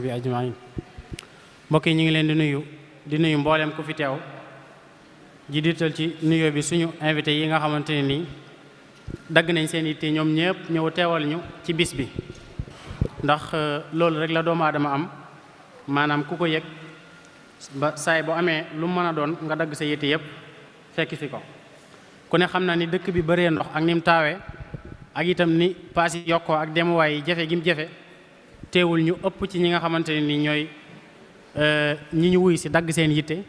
bi ajmain. Mbokk yi ñu ngi leen di nuyu mboolem ku fi teew ji diital ci nuyoo bi suñu invité yi nga xamante ne nii dagg nañ seen yitte ñoom ñëpp ñëw teewal ñu ci bis bi ndax loolu rek la doomu aadama am maanaam ku ko yëg ba saay bu amee lu mën a doon nga dagg sa yitte yëpp fekk fi ko. ku ne xam na ni dëkk bi bëree ndox ak ni mu taawee ak itam ni paas yi yokkoo ak demuwaay yi jafe gi mu jafe teewul ñu ëpp ci ñi nga xamante ne ni ñooy ñi ñu wuy si dagg seen yitte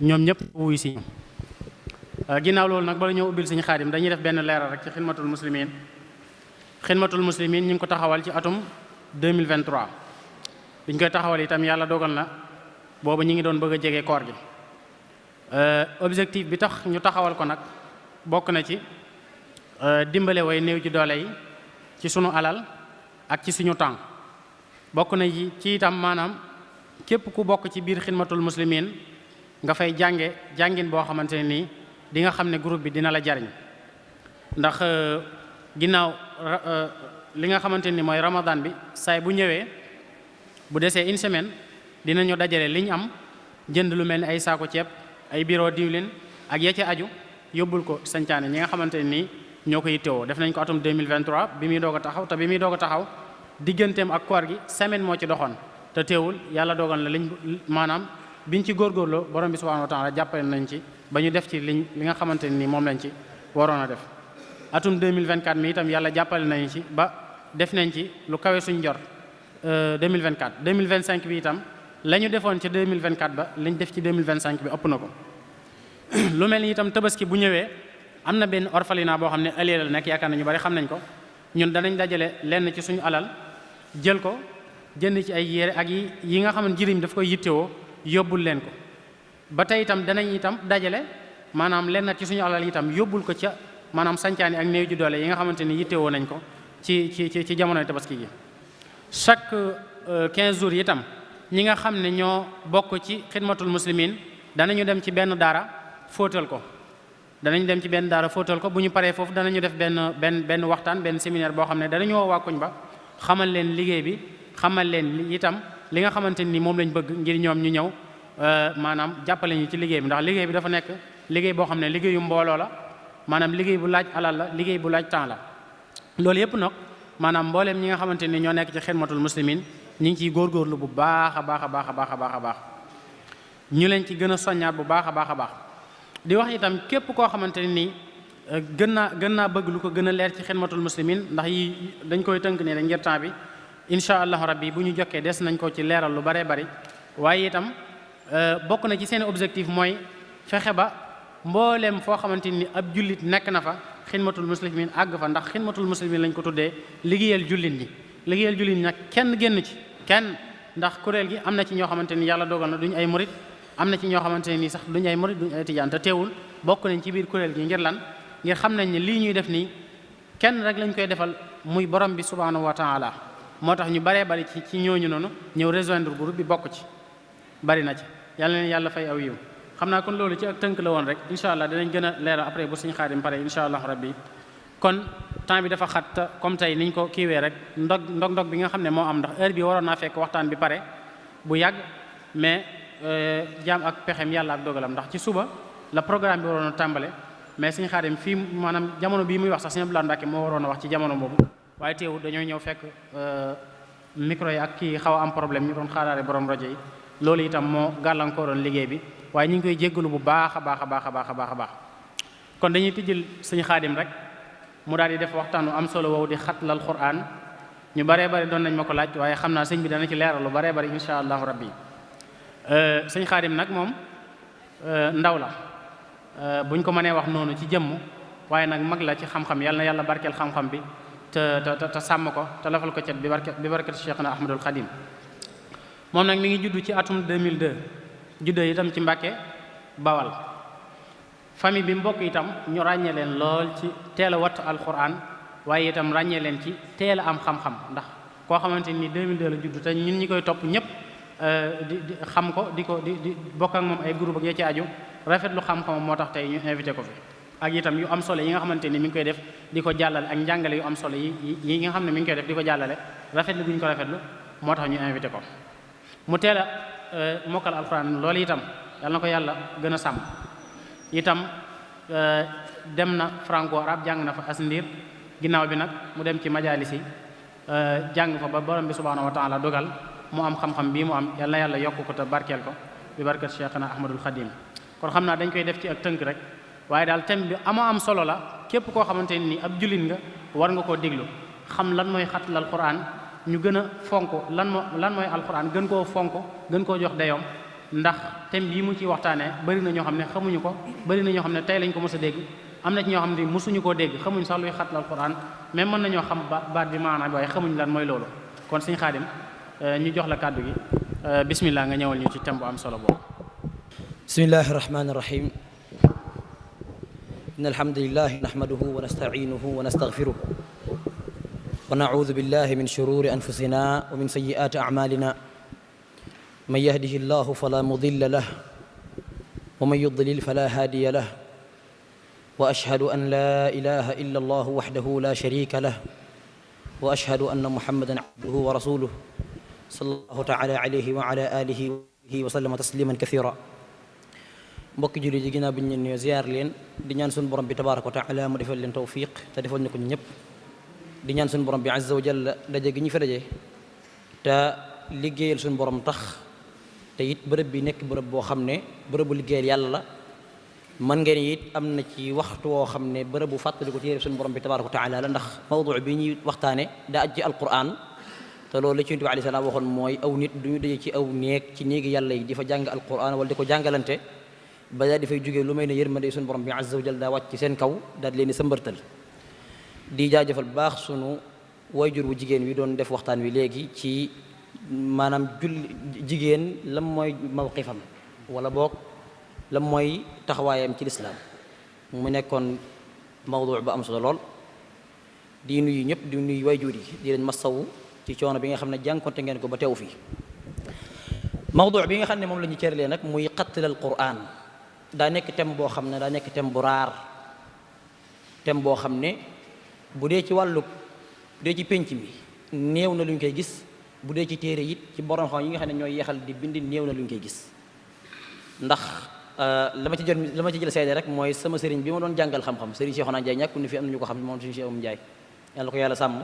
ñoom ñëpp wuy si ginnaaw loolu nag bala ñoo ubbil Sëñ Xaadim dañuy def benn leeral rek ci xidmatul muslimin ñu ngi ko taxawal ci atum 2023 biñ koy taxawal itam yàlla dogal na boobu ñi ngi doon bëgg a jege koor gi objectif bi tax ñu taxawal ko nag bokk na ci dimbale way néew ji doole yi ci sunu alal ak ci suñu temps bokk na ci itam maanaam képp ku bokk ci biir xidmatul muslimin nga fay jàngin boo xamante ne nii di nga xam ne groupe bi dina la jariñ ndax ginnaaw li nga xamante ni mooy ramadan bi saay bu ñëwee bu desee une semaine dinañu dajale li ñu am jënd lu mel ni ay saako ceeb ay biro diwlin ak ya ci aju yóbbul ko sancaane ñi nga xamante ne nii ñoo ko yittewoo. def nañ ko atum 2023 bi muy doog a taxaw te bi muy doog a taxaw digganteem ak koor gi semaine moo ci doxoon te teewul yàlla dogal na liñ maanaam biñ ci góorgóorloo borom bi subhanahu wa taala jàppale nañ ci ba ñu def ci li nga xamante ne nii moom lañ ci waroon a def. atum 2024 mi itam yàlla jàppale nañ ci ba def nañ ci lu kawe suñ jor 2025 bi itam la ñu defoon ci 2024 ba liñ def ci 2025 bi ëpp na ko. lu mel ni itam tabaski bu ñëwee am na benn orphelinat boo xam ne ëllëg la nekk yaakaar nañu bari xam nañ ko ñun danañ dajale lenn ci suñu alal jël ko jënd ci ay yére ak yi nga xam ne jirim daf koy yittewoo yóbbul leen ko. ba tey itam danañ itam dajale maanaam lenn ci suñu alal itam yóbbul ko ca maanaam sancaani ak néew ju doole yi nga xamante ni yittewoo nañ ko ci jamonoy tabaski gi. chaque 15 jours itam ñi nga xam ne ñoo bokk ci xidmatul muslimin danañu dem ci benn daara fóotal ko. danañ dem ci benn daara fóotal ko bu ñu paree foofu danañu def benn waxtaan benn séminaire boo xam ne danañu woo waa koñ ba xamal leen liggéey bi xamal leen itam li nga xamante ni moom lañ bëgg ngir ñoom ñu ñëw maanaam jàppale ñu ci liggéey bi ndax liggéey bi dafa nekk liggéey boo xam ne liggéeyu mbooloo la maanaam liggéey bu laaj alal la liggéey bu laaj temps la. loolu yëpp nag maanaam mbooleem ñi nga xamante ni ñoo nekk ci xidmatul muslimin ñi ngi ciy góorgóorlu bu baax a baax a baax a baax a baax a baax ñu leen ci gën a soññaat bu baax a baax a baax. di wax itam képp koo xamante ne nii gën naa bëgg lu ko gën a leer ci xidmatul muslimin ndax yi dañ koy tënk ne rek ngir temps bi incha allahu rabbi bu ñu jokkee des nañ ko ci leeral lu baree bari waaye itam bokk na ci seen objectif mooy fexe ba mbooleem foo xamante ni ab jullit nekk na fa xidmatul muslimin àgg fa ndax xidmatul muslimin lañ ko tuddee liggéeyal jullit ñi liggéeyal jullit ñi nag kenn génn ci kenn ndax kuréel gi am na ci ñoo xamante ni yàlla dogal na duñu ay murit am na ci ñoo xamante ne nii sax duñu ay murid duñu ay tijaan te teewul bokk nañ ci biir kuréel gi ngir lan ngir xam nañ ne lii ñuy def nii kenn rek lañ koy defal muy borom bi subhanahu wa taala moo tax ñu baree bari ci ñooñu noonu ñëw rejoindre groupe bi bokk ci bari na ci yàlla leen yàlla fay aw yiw xam naa kon loolu ci ak tënk la woon rek incha allah dinañ gën a leeral après bu Sëñ Xaadim pare incha allah rabbi kon temps bi dafa xat comme tey niñ ko kiiwee rek ndog bi nga xam ne moo am ndax heure bi waroon naa fekk waxtaan bi pare bu yàgg mais jaam ak pexem yàlla ak dogalam ndax ci suba la programme bi waroon a tàmbale mais Sëñ Xaadim fii maanaam jamono bii muy wax sax Sëñ Abdou Lahad Mbacké moo waroon a wax ci jamono boobu waaye teewul dañoo ñëw fekk micro yi ak kii xaw a am problème ñu doon xaaraare borom rajo yi loolu itam moo gàllankooroon liggéey bi waaye ñu ngi koy jéggalu bu baax a baax a baax a baax a baax a baax kon dañuy tijjil Sëñ Xaadim rek mu daal di def waxtaanu am solo wow di xatlal Qur'an ñu baree bari doon nañ ma ko laaj waaye xam naa sëñ bi dana ci leeral lu baree bari incha allahu rabbi Sëñ Xaadim nag moom ndaw la buñ ko mënee wax noonu ci jëmm waaye nag mag la ci xam-xam yàlla na yàlla barkeel xam-xam bi te sàmm ko te lafal ko cet bi barket Cheikhna Ahmadul Khadim moom nag mi ngi juddu ci atum 2002 juddoo itam ci Mbàkke Bawal famille bi mbokk itam ñu ràññee leen lool ci teel a wattu alquran waaye itam ràññee leen ci teel a am xam-xam ndax koo xamante ni 2002 la juddu te ñun ñi koy topp ñëpp di xam ko di bokk ak moom ay groupe ak ya ci aju rafetlu xam-xamam moo tax tey ñu invité ko fi ak itam yu am solo yi nga xamante ni mi ngi koy def di ko jàllale ak njàngale yu am solo yi nga xam ne mi ngi koy def di ko jàllale rafetlu guñ ko rafetlu moo tax ñu invité ko mu teel a mokkal alxuraan loolu itam yàlla na ko yàlla gën a sàmm itam dem na franco arabe jàng na fa as ndiir ginnaaw bi nag mu dem ci majalis yi jàng fa ba borom bi subhanahu wa taala dogal mu am xam-xam bii mu am yàlla na yàlla yokk ko te barkeel ko bi barkat Cheikhna Ahmadul Khadim kon xam naa dañ koy def ci ak tënk rek waaye daal thème bi am solo la képp koo xamante ni ab jullit nga war nga koo déglu xam lan mooy xatl alquran ñu gën a fonk lan mooy alquran gën koo fonk gën koo jox dayoom ndax thème bii mu ci waxtaanee bari na ñoo xam ne xamuñu ko bari na ñoo xam ne tey lañ ko mës a dégg am na ci ñoo xam ne mosuñu koo dégg xamuñ sax luy xatl alquran même mën nañoo xam baat bi maanaam waaye xamuñ lan mooy loolu kon Sëñ Xaadim ñu jox la kàddu gi bismillah nga ñëwal ñu ci thème bu am solo boobu. bismillahi irrahmani irrahim in alhamdulilah nahmaduhu wa nasta'inuhu wa nastaghfiruh wa na'udhu billahi min shururi anfusina wa min sayyi'ati a'malina man yahdihi llahu fala mudilla lah wa man yudlil fala hadiya lah wa ashhadu an la ilaha illa allah wahdahu la sharika lah wa ashhadu anna muhammadan abduhu wa rasuluh sallallahu ta'ala alayhi wa ala alihi wa sallama tasliman kathira mbokki julli ji ginnaaw bi ñu leen nuyoo ziyaar leen di ñaan suñu borom bi tabaaraka wa taala mu defal leen tawfiq te defal ñu ko ñëpp di ñaan suñu borom bi azza wa jalla daje gi ñu fi daje te liggéeyal suñu borom tax te it bërëb bi nekk bërëb boo xam ne bërëbu liggéeyal yàlla la mën ngeen it am na ci waxtu woo xam ne bërëbu fàttali ko téere suñu borom bi tabaaraka wa taala la ndax mawdu bi ñuy waxtaane daa aj ci alquran te loolu la ci Yonent bi alayhi salaam waxoon mooy aw nit du ñu daje ci aw néeg ci néegi yàlla yi di fa jàng alquran wala di ko jàngalante ba daal di fay jógee lu may ne yërmande suñu borom bi azza wa jalla daa wàcc ci seen kaw daal di leen di sëmbartal di jaajëfal bu baax sunu wayjur wu jigéen wi doon def waxtaan wi léegi ci maanaam jigéen lam mooy mawqifam wala boog lam mooy taxawaayam ci lislaam mu nekkoon mawdu ba am solo lool di nuyu ñëpp di nuyu wayjur yi di leen masawu ci coono bi nga xam ne jànkonte ngeen ko ba teew fii mawdu bi nga xam ne moom la ñu cëralee nag muy qatl al quran daa nekk thème boo xam ne daa nekk thème bu raar thème boo xam ne bu dee ci wàllu bu dee ci pénc mi néew na lu ñu koy gis bu dee ci téere it ci borom xam yi nga xam ne ñooy yeexal di bind néew na lu ñu koy gis ndax la ma ci jël seede rek mooy sama sëriñ bi ma doon jàngal xam-xam sëriñ Cheikhouna Ndiaye ñàkku ni fi am na ñu ko xam moom sëriñ Cheikhouna Ndiaye yàlla ko yàlla sàmm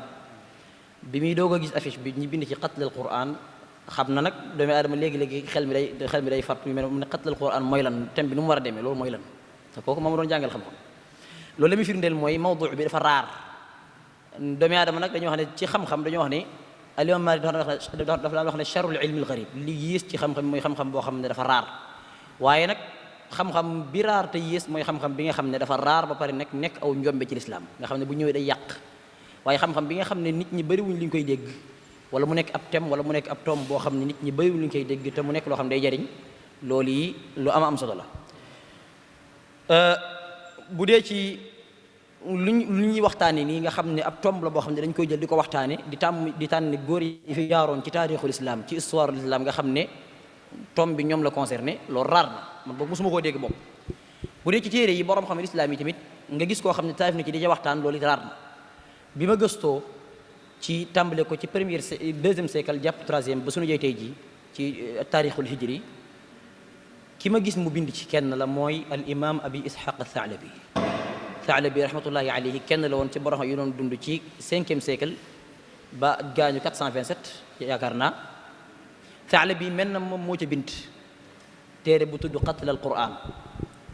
bi muy doog a gis affiche bi ñu bind ci qatlal quran xam na nag doomu aadama léegi-léegi xel mi day fàtt yu mel mu ne qatlal quran mooy lan thème bi nu mu war a demee loolu mooy lan te kooku moom doon jàngal xam-xam loolu la muy firndeel mooy mawdu bi dafa raar doomu aadama nag dañoo wax ne ci xam-xam dañoo wax ne al-imam Maalik dafa daan wax ne charrul ilmi al-gharib li yées ci xam-xam mooy xam-xam boo xam ne dafa raar waaye nag xam-xam bi raar te yées mooy xam-xam bi nga xam ne dafa raar ba pare nekk aw njombe ci lislaam nga xam ne bu ñëwee day yàq waaye xam-xam bi nga xam ne nit ñi bëriwuñ li ñu koy dégg wala mu nekk ab thème wala mu nekk ab tomb boo xam ne nit ñi bëriwuñ li ñu koy dégg te mu nekk loo xam ne day jariñ loolu yi lu am solo la bu dee ci lu ñuy waxtaane nii nga xam ne ab tomb la boo xam ne dañ koy jël di ko waxtaane di tànn góor yi fi jaaroon ci taarixul islam ci histoire l'islam nga xam ne tomb bi ñoom la concerné loolu raar na man boobu mosuma koo dégg bopp bu dee ci téere yi borom xam ne islam yi tamit nga gis koo xam ne taarif na ci di ca waxtaan loolu raar na bi ma gëstoo ci tàmbale ko ci deuxième siècle jàpp troisième ba suñu jey tey ji ci taarixul hijri ki ma gis mu bind ci kenn la mooy al imam abi ishaq Thalabi rahmatullahi alayhi kenn la woon ci borom yu doon dund ci 5e siècle ba gaañu 427 yaakaar naa Thalabi mel na moom moo ca bind téere bu tudd qatl al quran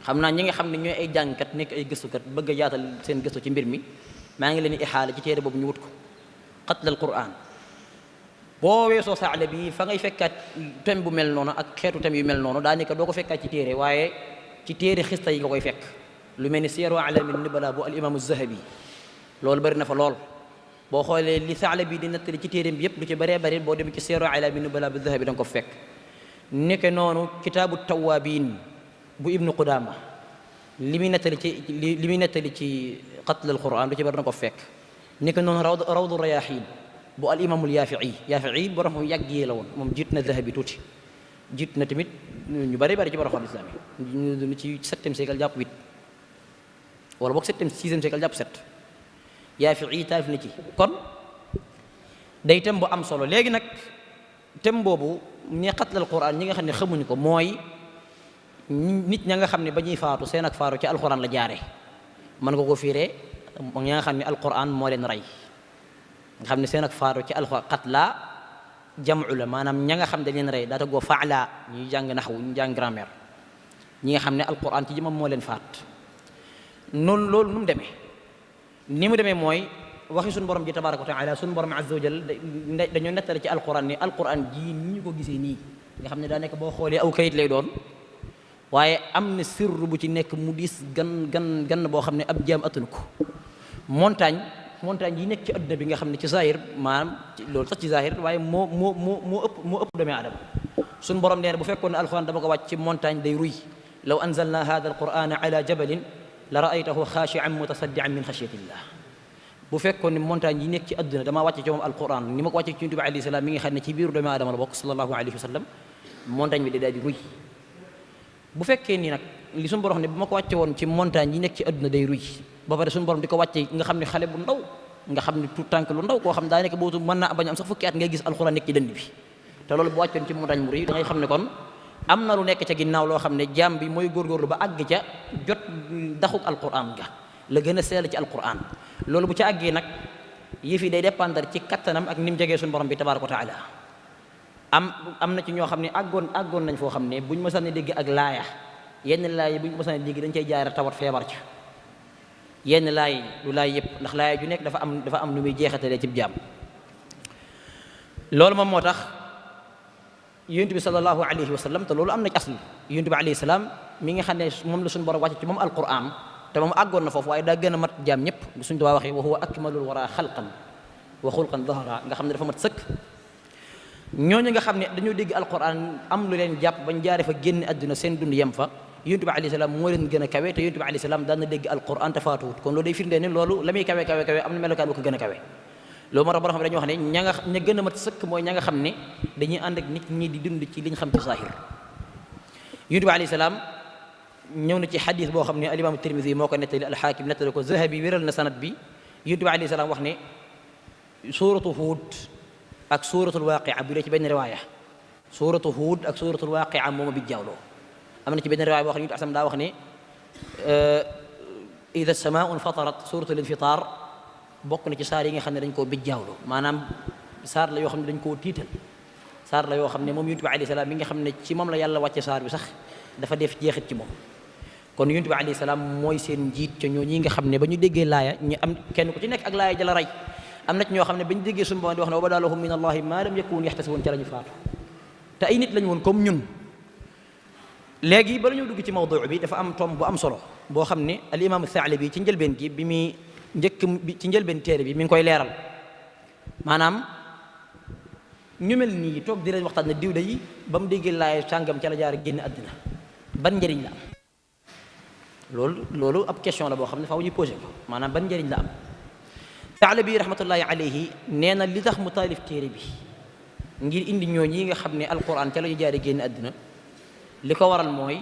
xam naa ñi nga xam ne ñooy ay jàngkat nekk ay gëstukat bëgg a yaatal seen gëstu ci mbir mi maa ngi leen di ixaala ci téere boobu ñu wut ko qatl al quran boo weesoo Thalabi fa ngay fekkaat thème bu mel noonu ak xeetu thème yu mel noonu daanaka doo ko fekkaat ci téere waaye ci téere xista yi nga koy fekk lu mel ni Siyar A'laami Nubala bu al imaamu Zahabi loolu bëri na fa lool boo xoolee li Thalabi di nettali ci téereem bi yëpp lu ci bëree bëri boo demee ci Siyar A'laami Nubala bu Zahabi da nga ko fekk nekke noonu kitaabu Tawaabiin bu Ibnu Qudaama li muy nettali ci qatl al quran lu ci bëri na ko fekk nekke noonu Rawdu Rayaahiin bu al imaamul Yaafi'i borom moom yàgg yi la woon moom jiit na Zahabi tuuti jiit na tamit ñu bëri ci borom xam islam yi ñu ci 7e siècle jàpp 8 wala boog 7e 6e siècle jàpp 7 Yaafi'i taalif na ci kon day tem bu am solo léegi nag thème boobu ñi xatlal alquran ñi nga xam ne xamuñu ko mooy nit ña nga xam ne ba ñuy faatu seen ak faatu ci alquran la jaare mën nga ko fiiree ñi nga xam ne alquran moo leen rey nga xam ne seen ak faatu ci alquran xatla jamu la maanaam ña nga xam ne dañ leen rey daata goo faala ñuy jàng naxwu ñu jàng grammaire ñi nga xam ne alquran ci jëmam moo leen faat noonu loolu nu mu demee ni mu demee mooy waxi suñu borom ji tabaraka wa taala suñu borom azza wa jal dañoo nettale ci alquran ni alquran ji ni ñu ko gisee nii nga xam ne daa nekk boo xoolee aw kayit lay doon waaye am na sirru bu ci nekk mu diis gan boo xam ne ab jaam attanu ko montagne yi nekk ci adduna bi nga xam ne ci zahir maanaam loolu sax ci zahir waaye moo ëpp doomi aadama suñu borom nee na bu fekkoon ne alquran dama ko wàcc ci montagne day ruy law anzalna hada alqurana ala jabalin la raaytahu xaashian mutasaddian min xashyatillah bu fekkoon ne montagne yi nekk ci adduna damaa wàcce ci moom alquran ni ma ko wàcce ci yonent bi alayhi salaam mi nga xam ne ci biiru doomi aadama la bokk sallallahu alayhi wa sallam montagne bi day daal di ruy bu fekkee ni nag li suñu borom ne bu ma ko wàcce woon ci montagne yi nekk ci adduna day ruy ba pare suñu borom di ko wàcce nga xam ne xale bu ndaw nga xam ne tout tànk lu ndaw koo xam daa nekk bootu mën naa bañ am sax fukki at ngay gis alquran nekk ci dënd bi te loolu bu wàccoon ci montagne mu ruy da ngay xam ne kon am na lu nekk ca ginnaaw loo xam ne jaam bi mooy góorgóorlu ba àgg ca jot daxuk alquran ga la gën a seel ci alquran loolu bu ca àggee nag yëf yi day dépendre ci kattanam ak ni mu jegee suñu borom bi tabaraka wa taala am na ci ñoo xam ne àggoon nañ foo xam ne buñ mësaan a dégg ak laaya yenn laay yi buñ mësaan a dégg dañ cay jaare tawat feebar ca yenn laay du laay yëpp ndax laaya ju nekk dafa am nu muy jeexatalee ci jaam loolu moom moo tax yonent bi sallallahu alayhi wa sallam te loolu am na ci asli yonent bi alayhi salaam mi nga xam ne moom la suñu borom wàcce ci moom alquran te moom àggoon na foofu waaye daa gën a mat jaam ñëpp suñu Tuubaa waxee wa huwa akmalul wara xalqan wa xulqan zahra nga xam ne dafa mat sëkk ñooñu nga xam ne dañoo dégg alquran am lu leen jàpp bañ jaare fa génn àdduna seen dund yem fa yonent bi alayhi salaam moo leen gën a kawe te yonent bi alayhi salaam daan na dégg alquran te faatuwut kon loolu day firndee ne loolu la muy kawe am na melokaan bu ko gën a kawe loolu moo tax borom xam ne dañuy wax ne ña gën a mat sëkk mooy ña nga xam ne dañuy ànd ak nit ñi di dund ci liñ xam ci zahir yonent bi alayhi salaam ñëw na ci xadis boo xam ne alimaamu Tirmidi moo ko nettali alxaakim nettali ko Zahabi wéral na sanad bi yonent bi alayhi salaam wax ne suuratu Huud ak suuratul Waaqia bu dee ci benn riwaaya suuratu Huud ak suuratul Waaqia mooma bi jaawloo am na ci benn riwaaya boo xam ne yonent daa wax ne ida samaau infatarat suuratul infitaar bokk na ci saar yi nga xam ne dañ koo bijjaawloo maanaam saar la yoo xam ne dañ koo tiital saar la yoo xam ne moom yonent bi alayhi salaam mi nga xam ne ci moom la yàlla wàcce saar bi sax dafa def jeexit ci moom kon yonent bi alayhi salaam mooy seen njiit ca ñoo ñi nga xam ne ba ñu déggee laaya ñu am kenn ku ci nekk ak laaya jala rey am na ci ñoo xam ne ba ñu déggee suñu borom di wax ne wa badaa lahum min allahi ma lam yakun yaxtasibuun ca la ñu faatu te ay nit lañu woon comme ñun léegi bala ñoo dugg ci mawduu bi dafa am tomb bu am solo boo xam ne al imam Tha'labi ci njëlbeen gi bi muy ci njëlbeen téere bi mi ngi koy leeral maanaam ñu mel nii toog di leen waxtaan ne diw day ba mu déggee laaya sàngam ca la jaar génn àddina ban njëriñ la am loolu ab question la boo xam ne faaw ñu posé ko maanaam ban njëriñ la am Tha'labi rahmatullahi alayhi nee na li tax mu taalif téere bi ngir indi ñoo ñi nga xam ne alquran ca la ñu jaare génn àddina li ko waral mooy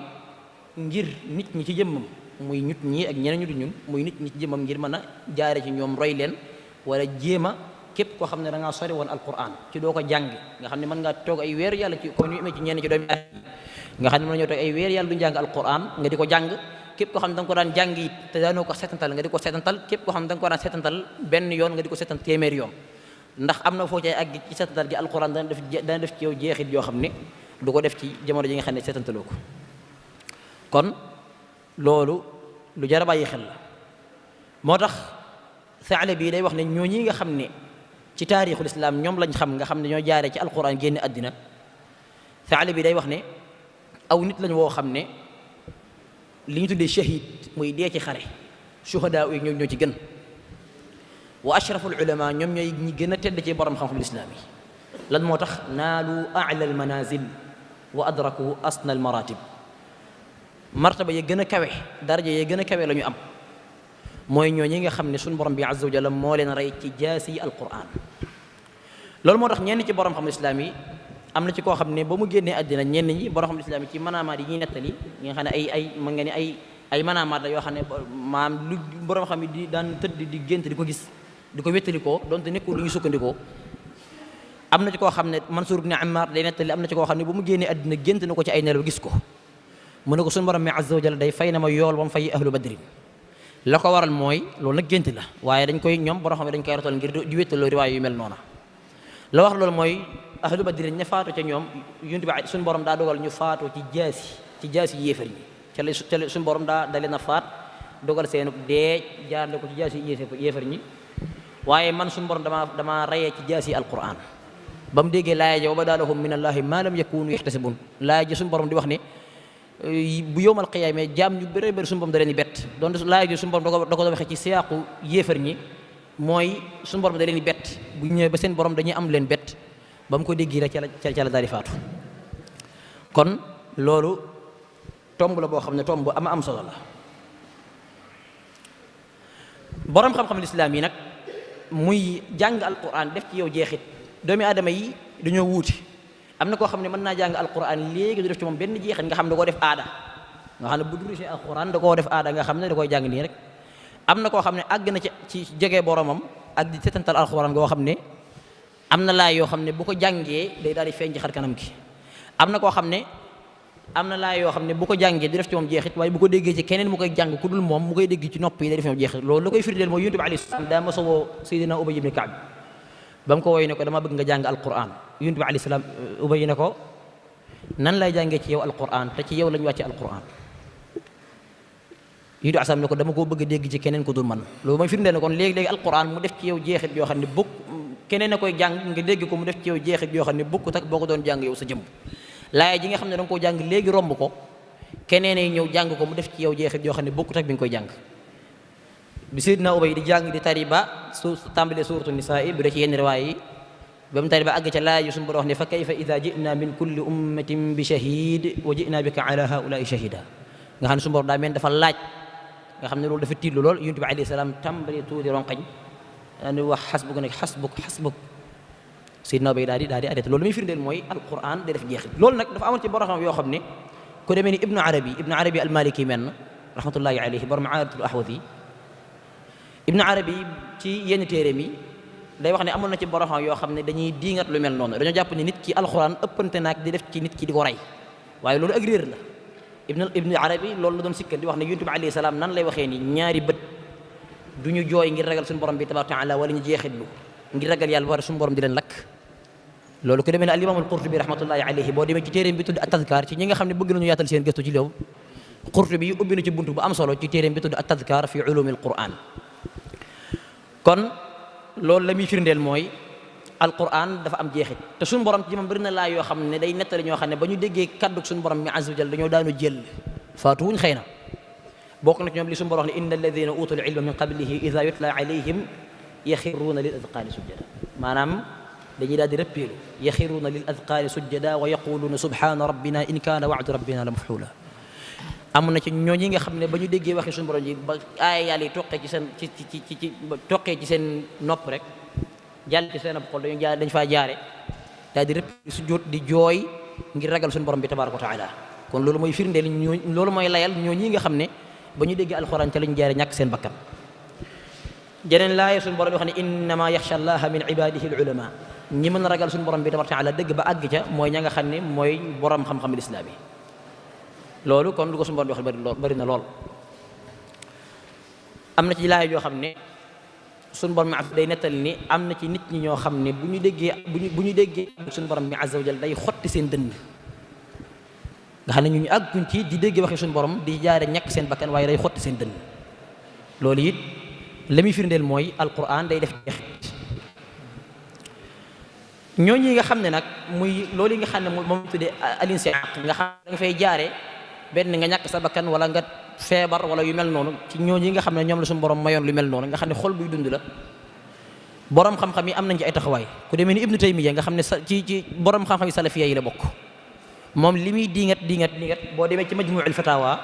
ngir nit ñi ci jëmmam muy nit ñi ak ñeneen ñu du ñun muy nit ñi ci jëmmam ngir mën a jaare ci ñoom roy leen wala jéema képp koo xam ne da ngaa sori woon alquran ci doo ko jàng nga xam ne mën ngaa toog ay weer yàlla ci comme ñu amee ci ñenn ci doomi nga xam ne mën nañoo toog ay weer yàlla du jàng alquran nga di ko jàng képp koo xam ne da nga ko daan jàng it te daanoo ko setantal nga di ko setantal képp koo xam ne da nga ko daan setantal benn yoon nga di ko setantal téeméeri yoon ndax am na foo cay àgg ci setantal gi alquran dana def ci yow jeexit yoo xam ne du ko def ci jamono ji nga xam ne setantaloo ko kon loolu lu jar a bàyyi xel la moo tax Tha'labi day wax ne ñoo ñi nga xam ne ci taarixul islam ñoom lañ xam nga xam ne ñoo jaaree ci alquran génn àddina Tha'labi day wax ne aw nit lañ woo xam ne li ñu tuddee shahid muy dee ci xare shuhadaa yi ñoo ci gën wa ashraful ulama ñoom ñooy ñi gën a tedd ci borom xam-xamul islam yi lan moo tax naalu a'la al manazil wa adraku asna al maratib martaba ya gën a kawe daraja ya gën a kawe la ñu am mooy ñoo ñi nga xam ne suñu borom bi azza wa jalla moo leen rey ci jaasi alquran loolu moo tax ñenn ci borom xam islam yi am na ci koo xam ne ba mu génnee àddina ñenn ñi borom xam islam yi ci manaamaat yi ñuy nettali ñi nga xam ne ay mën nga ne ay manaamaat la yoo xam ne maam lu borom xam yi di daan tëdd di gént di ko gis di ko wéttalikoo donte nekkul lu ñu sukkandikoo am na ci koo xam ne Mansuur ibn Ammar day nettali am na ci koo xam ne bu mu génnee àddina gént na ko ci ay nelaw gis ko mu ne ko suñu borom mi azza wa jalla day fay na ma yool ba mu fay ahlu badrin la ko waral mooy loolu nag gént la waaye dañ koy ñoom borom xam ne dañ koy rotal ngir di wéttaloo riwaay yu mel noona la wax loolu mooy ahlu badrin ña faatu ca ñoom yonent bi suñu borom daa dogal ñu faatu ci jaasi yéefar ñi ca la suñu borom daa leen a faat dogal seen dee jaarle ko ci jaasi yéefar ñi waaye man suñu borom dama rayee ci jaasi alquran ba mu déggee laaya ja wa badaa lahum min allahi ma lam yakunu yaxtasibun laaya ji suñu borom di wax ne bu yowmal qiyaama jaam ñu bëri bëri suñu borom da leen di bett donc laaya ji suñu borom da ko waxee ci siyaaqu yéefar ñi mooy suñu borom da leen di bett bu ñëwee ba seen borom dañuy am leen bett ba mu ko déggee rek ca la daal di faatu kon loolu tomb la boo xam ne tomb bu am solo la borom xam-xam lislaam yi nag muy jàng alquran def ci yow jeexit doomi aadama yi dañoo wuuti am na koo xam ne mën naa jàng alquran léegi du def ci moom benn jeexit nga xam ne da koo def aada nga xam ne bu durusee alquran da koo def aada nga xam ne da koy jàng nii rek am na koo xam ne àgg na ci jege boromam ak di setantal alquran goo xam ne am na laay yoo xam ne bu ko jàngee day daal di feeñ ci xar kanam gi am na koo xam ne am na laay yoo xam ne bu ko jàngee du def ci moom jeexit waaye bu ko déggee ci keneen mu koy jàng ku dul moom mu koy dégg ci nopp yi day def moom jeexit loolu la koy firndeel mooy yonent bi alayhi salaam daa ma sowoo Seydina Ubay ibn Ka'b ba mu ko woy ne ko dama bëgg nga jàng alquran yonent bi alayhi salaam Ubay ne ko nan lay jàngee ci yow alquran te ci yow lañu wàcce alquran yonent bi alayhi salaam ne ko dama koo bëgg a dégg ci keneen ku dul man loolu mooy firndeel ne kon léegi-léegi alquran mu def ci yow jeexit yoo xam ne bokk keneen a koy jàng nga dégg ko mu def ci yow jeexit yoo xam ne bokkut ak boo ko doon jàng yow sa jëm laaya ji nga xam ne da nga koo jàng léegi romb ko keneen ay ñëw jàng ko mu def ci yow jeexit yoo xam ne bokkut ak bi nga koy jàng bi Seydina Ubay di jàng di tari ba su tàmbalee suuratu nisaa bi da ci yenn riwaay yi ba mu tari ba àgg ca laaya ji suñu borom wax ne fa kayfa ida ji'na min kulli ummatin bi shahid wa ji'na bika ala haulaai shahida nga xam ne suñu borom daa mel dafa laaj nga xam ne loolu dafa tiitlu lool yonent bi alayhi salaam tàmbalee tuuti ronqañ daal di wax xasbuk nag xasbuk Seydina Ubay daal di arrêté loolu muy firndeel mooy alquran day def jeexit loolu nag dafa amoon ci borom xam yoo xam ne ku demee ni ibnu arabi almaliki men rahmatullahi alayhi borom aadatul ahwazi ibnu arabi ci yenn téere mi day wax ne amoon na ci borom xam yoo xam ne dañuy diingat lu mel noonu dañoo jàpp ne nit ki alquran ëppante naag di def ci nit ki di ko rey waaye loolu ak réer la ibnu arabi loolu la doon sikkal di wax ne yonent bi alayhi salaam nan lay waxee ni ñaari bët du ñu jooy ngir ragal suñu borom bi tabaaraka wa taala wala ñu jeexitlu ngir ragal yàlla war suñu borom di leen lakk loolu ko demee ne al imam al qurtubi rahmatullahi alayhi boo demee ci téeréem bi tudd at-tadkaar ci ñi nga xam ne bëgg nañu yaatal seen gëstu ci loolu qurtubi yi ubbi na ci buntu bu am solo ci téeréem bi tudd at-tadkaar fi ulumi al quran kon loolu la muy firndeel mooy alquran dafa am jeexit te suñu borom ci moom bëri na laa yoo xam ne day nettali ñoo xam ne ba ñu déggee kaddu suñu borom mi azza wa jalla dañoo daanu jël faatu wuñ xëy na bokk na ci ñoom li suñu borom wax ne inna alladina utul ilma min qablihi ida yutla alayhim yaxiruuna lil adqaani sujjada maanaam dañuy daal di rëppeelu yaxiruuna lil adqaani sujjada wa yaquluuna subhaana rabbina in kaana wa'du rabbina la maf'uula am na ci ñooñi nga xam ne ba ñu déggee waxi suñu borom ji ba aaya yàlla yi toqee ci seen toqee ci seen nopp rek jàll ci seen ab xol dañ faa jaare daal di rëppeelu sujjóot di jooy ngir ragal suñu borom bi tabaaraka wa taala kon loolu mooy firndeel loolu mooy layal ñooñi nga xam ne ba ñu déggee alxuraan ca lañ jaare ñàkk seen bakkan jeneen laaya suñu borom bi wax ne innama yaxsha allaha min ibadihi al ulama ñi mën a ragal suñu borom bi tabaaraka wa taala dëgg ba àgg ca mooy ña nga xam ne mooy borom xam-xam lislaam yi loolu kon lu ko suñu borom di wax bari na lool am na ci laaya yoo xam ne suñu borom mi day nettali ni am na ci nit ñi ñoo xam ne bu ñu déggee suñu borom mi azza wa jalla day xotti seen dënn nga xam ne ñu àgguñ ci di dégg waxi suñu borom di jaare ñàkk seen bakkan waaye day xotti seen dënn loolu it la muy firndeel mooy alquran day def jeexit ñooñu nga xam ne nag muy loolu yi nga xam ne moom tuddee al-insiaq nga xam ne da nga fay jaare benn nga ñàkk sa bakkan wala nga feebar wala yu mel noonu ci ñooñu nga xam ne ñoom la suñu borom mayoon lu mel noonu nga xam ne xol buy dund la borom xam-xam yi am nañ ci ay taxawaay ku demee ni ibnu taymiya nga xam ne ci borom xam-xam yi salafiya yi la bokk moom li muy diingat boo demee ci majmuul fatawa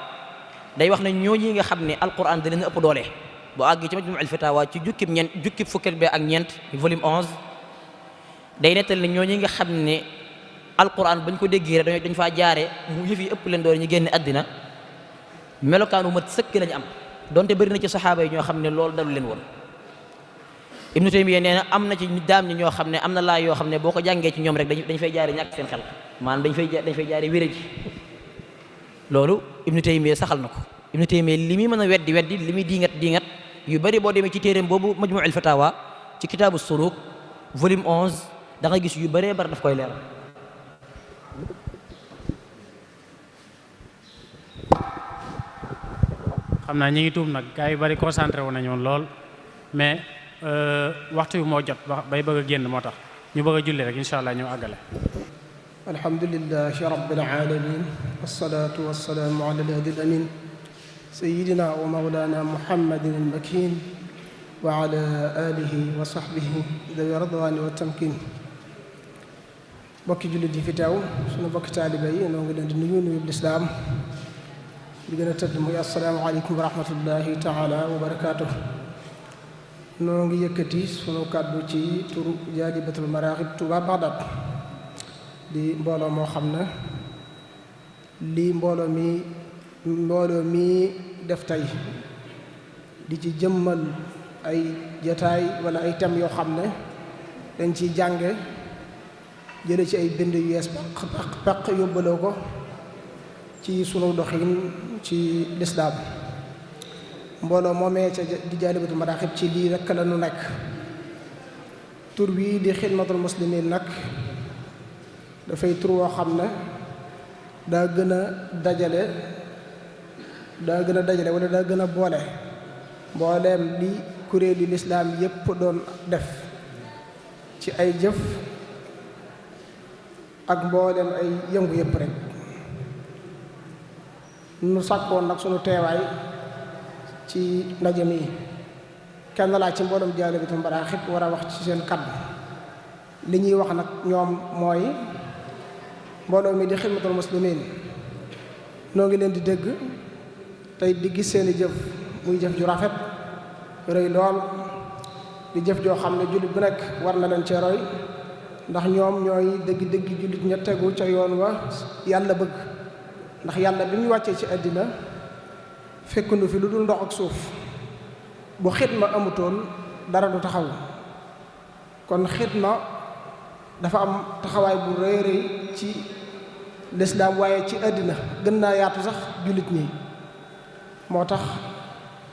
day wax ne ñooñu nga xam ne alquran da leen ëpp doole boo àggee ci majmuul fatawa ci jukkib fukkeel bi ak ñeent volume 11 day nettal ne ñooñu nga xam ne alquran bañ ko déggee rek dañ faa jaare mu yëf yi ëpp leen doole ñu génn àddina melokaanu mat sëkk lañu am donte bëri na ci saxaaba yi ñoo xam ne loolu dalu leen woon Ibnu Taymiya nee na am na ci daam ñi ñoo xam ne am na laay yoo xam ne boo ko jàngee ci ñoom rek dañ fay jaare ñàkk seen xel maanaam dañ fay jaare wéré ji loolu Ibnu Taymiya saxal na ko. Ibnu Taymiya li muy mën a weddi li muy diingat yu bari boo demee ci téeréem boobu Majmu'ul Fatawa ci kitaabu Suruq volume 11 da nga gis yu bëree bari daf koy leeral. xam naa ñi ngi tuub nag gars yu bari concentré wu nañu woon lool mais waxtu bi moo jot bay bëgg a génn moo tax ñu bëgg a julli rek incha allah ñu àggale. alhamdulillahi rabbil alamin wassalatu wassalamu ala al-hadi al-amin sayyidina wa mawlana muhammadin al-makin wa ala alihi wa sahbihi dawi ridwani wa tamkin. bokki jullit yi fi teew sunu bokki taaliba yi noo ngi leen di nuyu lislaam bi gën a tëdd muy assalaamu aleykum wa rahmatullahi taala wa barakaatuh. noo ngi yëkkati sunu kàddu ci turu Jaalibatul Maraaxib Tuuba Bagdad di mbooloo moo xam ne lii mbooloo mi def tey di ci jëmmal ay jataay wala ay thèmes yoo xam ne dañ ciy jànge jële ci ay bind yu yees paq yóbbaloo ko ci sunu doxin ci lislaam. mbooloo moomee ca di Jaalibatul Maraaxib ci lii rekk la nu nekk. tur bii di xidmatul muslimin nag dafay tur woo xam ne daa gën a dajale wala daa gën a boole mbooleem li kuréeli lislaam yépp doon def ci ay jëf ak mbooleem ay yëngu yépp rek. nu sàkkoon nag sunu teewaay ci ndaje mi kenn laa ci mboolem Jaalibatul Maraaxib war a wax ci seen kaddu. li ñuy wax nag ñoom mooy mbooloo mi di xidmatul muslimin noo ngi leen di dégg tey di gis seeni jëf muy jëf ju rafet rëy lool di jëf joo xam ne jullit bu nekk war na leen cee roy ndax ñoom ñooy dëgg jullit ña tegu ca yoon wa yàlla bëgg. ndax yàlla bi ñu wàccee ci àddina fekk nu fi lu dul ndox ak suuf bu xidma amutoon dara du taxaw kon xidma dafa am taxawaay bu rëy rëy ci lislaam waaye ci àddina gën naa yaatu sax jullit ñi. moo tax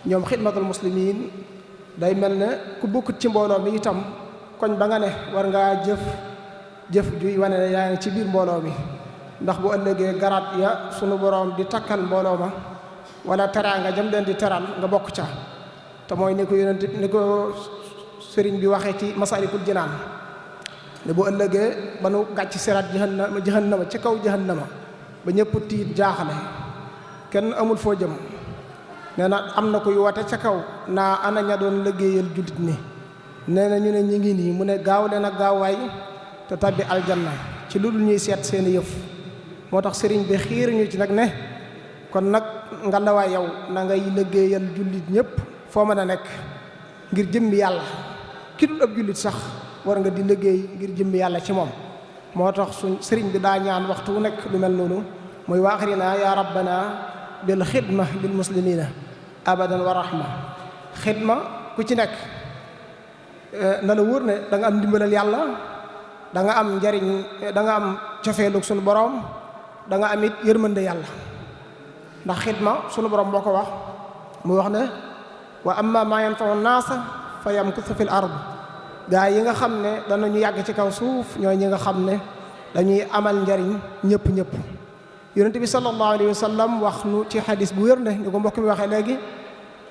ñoom xidmatul muslimin day mel ne ku bokkut ci mbooloo mi itam koñ ba nga ne war ngaa jëf juy wane ne yaa ngi ci biir mbooloo mi. ndax bu ëllëgee garaat ya sunu boroom di takkal mbooloo ma wala teraanga jëm leen di teral nga bokk ca te mooy ni ko sëriñ bi waxee ci Masaalikul Jinaan ne bu ëllëgee ba nu gàcc siraat jahannama ci kaw jahannama ba ñëpp tiit jaaxale kenn amul foo jëm nee na am na koy woote ca kaw naa ana ña doon liggéeyal jullit ni nee na ñu ne ñi ngi nii mu ne gaaw leen ak gaawaay te tabbi aljanna ci lu dul ñuy seet seeni yëf. moo tax sëriñ bi xiir ñu ci nag ne kon nag ngalawaay yow na ngay liggéeyal jullit ñëpp foo mën a nekk ngir jëmmi yàlla ki dul ab jullit sax war nga di liggéey ngir jëmmi yàlla ci moom. moo tax suñ sëriñ bi daa ñaan waxtu wu nekk lu mel noonu mooy waaxirina ya rabbana bil xidma lil muslimina abadan wa rahma. xidma ku ci nekk na la wóor ne da nga am ndimbalal yàlla, da nga am njariñ, da nga am cofeelug sunu borom, da nga am it yërmande yàlla. ndax xidma sunu borom moo ko wax mu wax ne wa amma ma yanfa'u naasa fa yamkusu fil ard. gaa yi nga xam ne danañu yàgg ci kaw suuf ñooy ñi nga xam ne dañuy amal njariñ ñëpp. yonent bi sallallahu alayhi wa sallam wax nu ci xadis bu wér ne ñu ko mbokk mi waxee léegi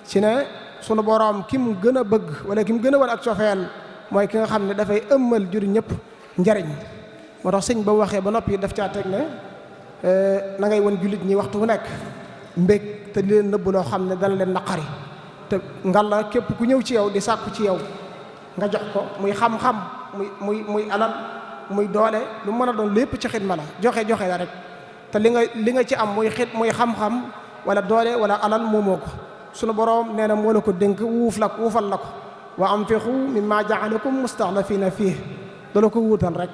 ci ne sunu boroom ki mu gën a bëgg wala ki mu gën a wan ak cofeel mooy ki nga xam ne dafay ëmmal jur ñëpp njariñ. moo tax sëñ ba waxee ba noppi daf caa teg ne na ngay wan jullit ñi waxtu wu nekk mbég te di leen nëbb loo xam ne dana leen naqari. te ngalla képp ku ñëw ci yow di sàkku ci yow nga jox ko muy xam-xam muy alal muy doole lu mën a doon lépp ci xidma la joxe la rek. te li nga ci am muy xam-xam wala doole wala alal moomoo ko sunu boroom nee na moo la ko dénk wuufal la ko wa anfiqu mimma ja'alakum mustaxlafina fiih dala ko wuutal rek.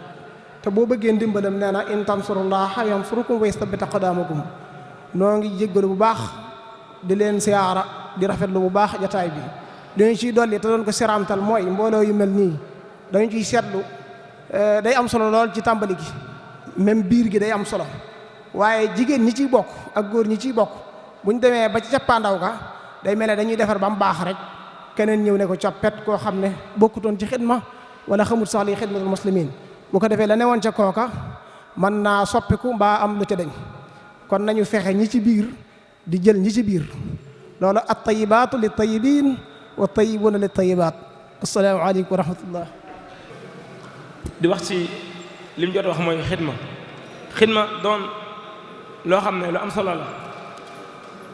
te boo bëggee ndimbalam nee na in tansurullaha yansurukum wa yastabbit aqdamakum. noo ngi jéggalu bu baax di leen siyaara di rafetlu bu baax jataay bi dañu ciy dolli te doon ko serantal mooy mbooloo yu mel nii dañu ciy seetlu day am solo lool ci tàmbali gi même biir gi day am solo waaye jigéen ñi ciy bokk ak góor ñi ciy bokk bu ñu demee ba ci cappaandaw ga day mel ne dañuy defar ba mu baax rek keneen ñëw ne ko coppet koo xam ne bokkutoon ci xidma wala xamut sax li xidmatul muslimin bu ko defee la newoon ca kooka mën naa soppiku mbaa am lu ca deñ kon nañu fexe ñi ci biir di jël ñi ci biir loolu at tayibaatu li tayibin wa tayibuuna li tayibaat assalaamu aleykum wa rahmatullah di wax ci li mu jot wax mooy xidma doon loo xam ne lu am solo la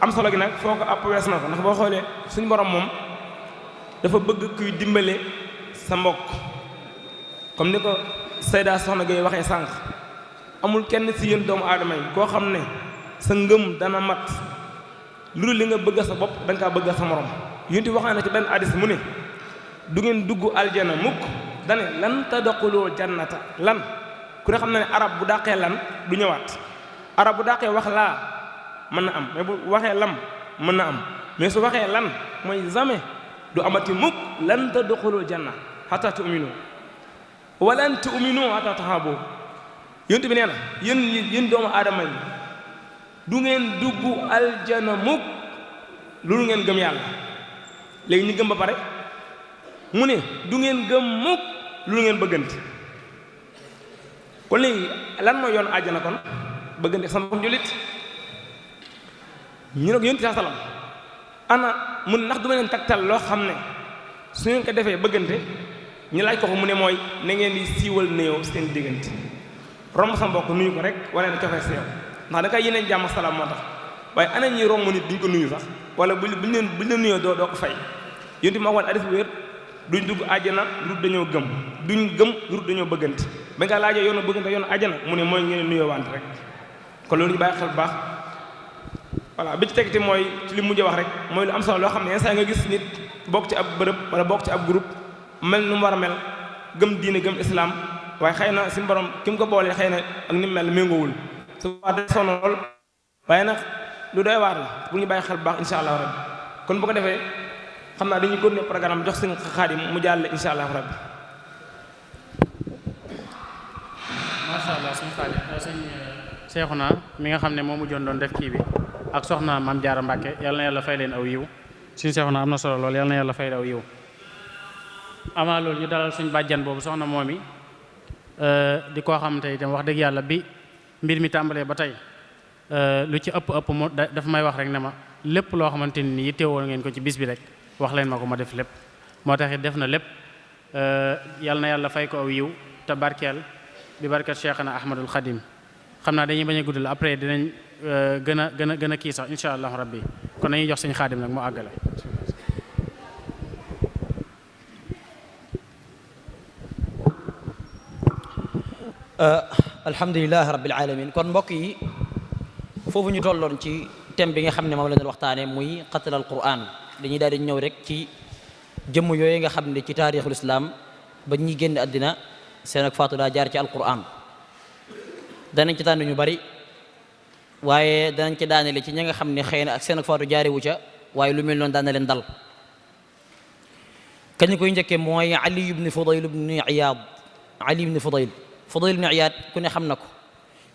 am solo gi nag foo ko àpp wees na ko ndax boo xoolee suñu borom moom dafa bëgg kuy dimbale sa mbokk comme ni ko Sayda Soxna Gueye waxee sànq amul kenn ci yéen doomu aadama yi koo xam ne sa ngëm dana mat lu dul li nga bëgg sa bopp da nga kaa bëgg sa morom yunti waxee na ci benn hadis mu ne du ngeen dugg aljana mukk dane lan tadxulul jannata lan ku ne xam na ne arab bu dàqee lan du ñëwaat arab bu dàqee wax laa mën na am mais bu waxee lam mën na am mais su waxee lan mooy jamais du amati mukk lan tadxulul janna hatta tu'minu wa lan tu'minu hatta tahabu yonent bi nee na yéen doomu aadama yi du ngeen dugg aljana mukk loolu ngeen gëm yàlla léegi ñu gëm ba pare mu ne du ngeen gëm mukk loolu ngeen bëggante kon léegi lan mooy yoon àjjana kon bëggante sama mbokk jullit ñu ne ko yonent salaam ana mun ndax du ma leen taktal loo xam ne su ngeen ko defee bëggante ñu laaj ko mu ne mooy na ngeen di siiwal nuyoo seen diggante romb sa mbokk nuyu ko rek wala ne cofee si yow ndax da kay yeneen jàmm salaam moo tax waaye ana ñuy romb nit duñ ko nuyu sax wala buñ leen nuyoo doo ko fay yonent moo wax hadis bu wér duñ dugg àjjana lu dañoo gëm duñ gëm lu dañoo bëggante ba nga laajee yoonu bëggante yoonu àjjana mu ne mooy ngeen nuyoo wante rek kon loolu ñu bàyyi xel bu baax voilà bi ci tegti mooy ci li mujj wax rek mooy lu am solo loo xam ne yenn saa nga gis nit bokk ci ab bërëb wala bokk ci ab groupe mel nu mu war a mel gëm diine gëm islam waaye xëy na suñu borom ki mu ko boolee xëy na ak ni mu mel méngoowul su boobaa day sonn lool waaye nag lu doy waar la bu ñu bàyyi xel bu baax insha allah rabbi kon bu ko defee xam naa dañuy continuer programme jox seen Xaadim mu jàll insha allah rabbi macha allah suñu Xaadim sëñ Seexuna mi nga xam ne moo mujjoon doon def kii bi ak soxna Maam Jaara Mbàkke yal na yàlla fay leen aw yiw suñu Seexuna am na solo lool yal na yàlla fay aw yiw amaa loolu ñu dalal suñ bàjjan boobu soxna moom yi di koo xam te itam wax dëgg yàlla bi mbir mi tàmbalee ba tey lu ci ëpp mu dafa may wax rek ne ma lépp loo xamante ni yittewoo ngeen ko ci bis bi rek wax leen ma ko ma def lépp moo tax it def na lépp yal na yàlla fay ko aw yiw te barkeel bi barkeel Cheikhana Ahmadul Khadim xam naa dañuy bañ a guddal après dinañ gën a kii sax insha allahu rabbi kon dañuy jox suñu Xaadim nag mu àggale. alhamdulilah rabbil alamin kon mbokk yi foofu ñu tolloon ci thème bi nga xam ne moom la doon waxtaane muy qatl al quran dañuy daal di ñëw rek ci jëmm yooyu nga xam ne ci taarixul islam ba ñuy génn àddina seen ak faatu daa jaar ci al quran danañ ci tànn ñu bari waaye danañ ci daanele ci ñi nga xam ne xëy na ak seen ak faatu jaarewu ca waaye lu mel noonu daan na leen dal kañ koy njëkkee mooy ali ibn fudayl ibn iyad ali ibn fudayl ibn iyad ku ne xam na ko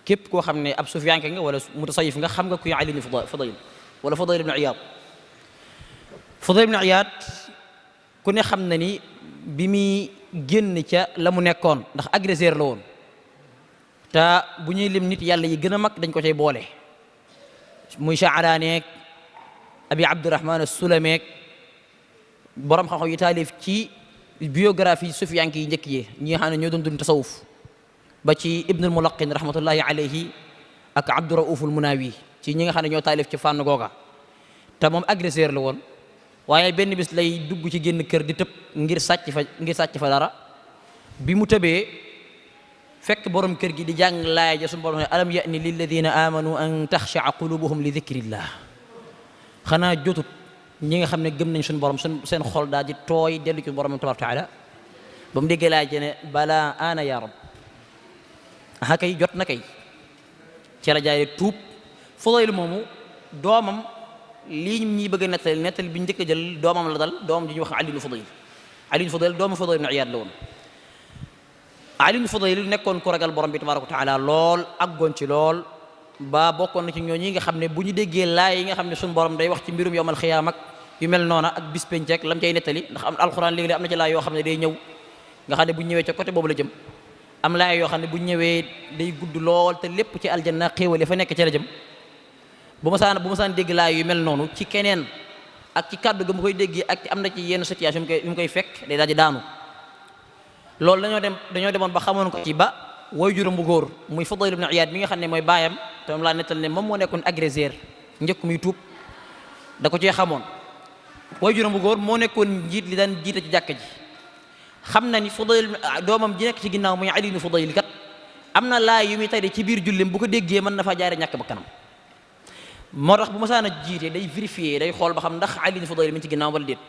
képp koo xam ne ab sufiyanke nga wala mutasawif nga xam nga kuy ali ibn fudayl wala fudayl ibn iyad fudayl ibn iyad ku ne xam na ni bi muy génn ca la mu nekkoon ndax agresseur la woon te bu ñuy lim nit yàlla yi gën a mag dañ ko cay boole muy Sha'raaneek abi abdurahman as-Sulameek borom xam-xam yi taalif ci biographie sufiyanke yi njëkk yi ñi nga xam ne ñoo doon dund tasawuf ba ci ibnul mulaqin rahmatullahi alayhi ak abdu rauful munawi ci ñi nga xam ne ñoo taalif ci fànn googa te moom agresseur la woon waaye benn bis lay dugg ci génn kër di tëb ngir sàcc fa dara bi mu tëbee fekk borom kër gi di jàng laaya ja suñu borom ne alam ya'ni lilladina amanu an taxshaa qulubuhum li dhikrillah xanaa jotut ñi nga xam ne gëm nañ suñu borom seen xol daal di tooy dellu ci borom tabaraka taala ba mu déggee laaya ja ne bala ana ya rab aha kay jot na kay ci la jaay tuub Fudayl moomu doomam lii ñi bëgg a nettali bi ñu njëkk a jël doomam la dal, doomam ji ñuy wax Ali ibn Fudayl. Ali ibn Fudayl doomu Fudayl ibn Iyaad la woon. Ali ibn Fudayl nekkoon ku ragal borom bi tabaaraka wa taala lool, aggoon ci lool, ba bokkoon na ci ñooñu nga xam ne bu ñu déggee laay yi nga xam ne suñu borom day wax ci mbirum yawmal xiyaam ak yu mel noona ak bis penc ak lam cay nettali, ndax am alxuraan léegi am na ci laay yoo xam ne day ñëw nga xam ne bu ñëwee ca côté boobu la jëm, am laay yoo xam ne bu ñëwee day gudd lool te lépp ci aljanna xéewal fa nekk ci la jëm. bu ma saan dégg laay yu mel noonu ci keneen ak ci kàddu ga mu koy déggee ak am na ci yenn situation yu mu koy fekk day daal di daanu. loolu dañoo demoon ba xamoon ko ci ba waajuram bu góor muy Fudayl ibn Iyaad mi nga xam ne mooy baayam te moom laa nettal ne moom moo nekkoon agresseur njëkk muy tuub, da ko cee xamoon. waajuram bu góor moo nekkoon njiit li daan jiite ci jàkka ji, xam na ni Fudayl doomam ji nekk ci ginnaaw muy Ali ibn Fudayl kat am na laay yu muy tari ci biir jullim bu ko déggee mën na faa jaare ñàkk ba kanam. moo tax bu ma saan a jiite day vérifier, day xool ba xam ndax Ali ibn Fudayl mi ci ginnaaw wala déet.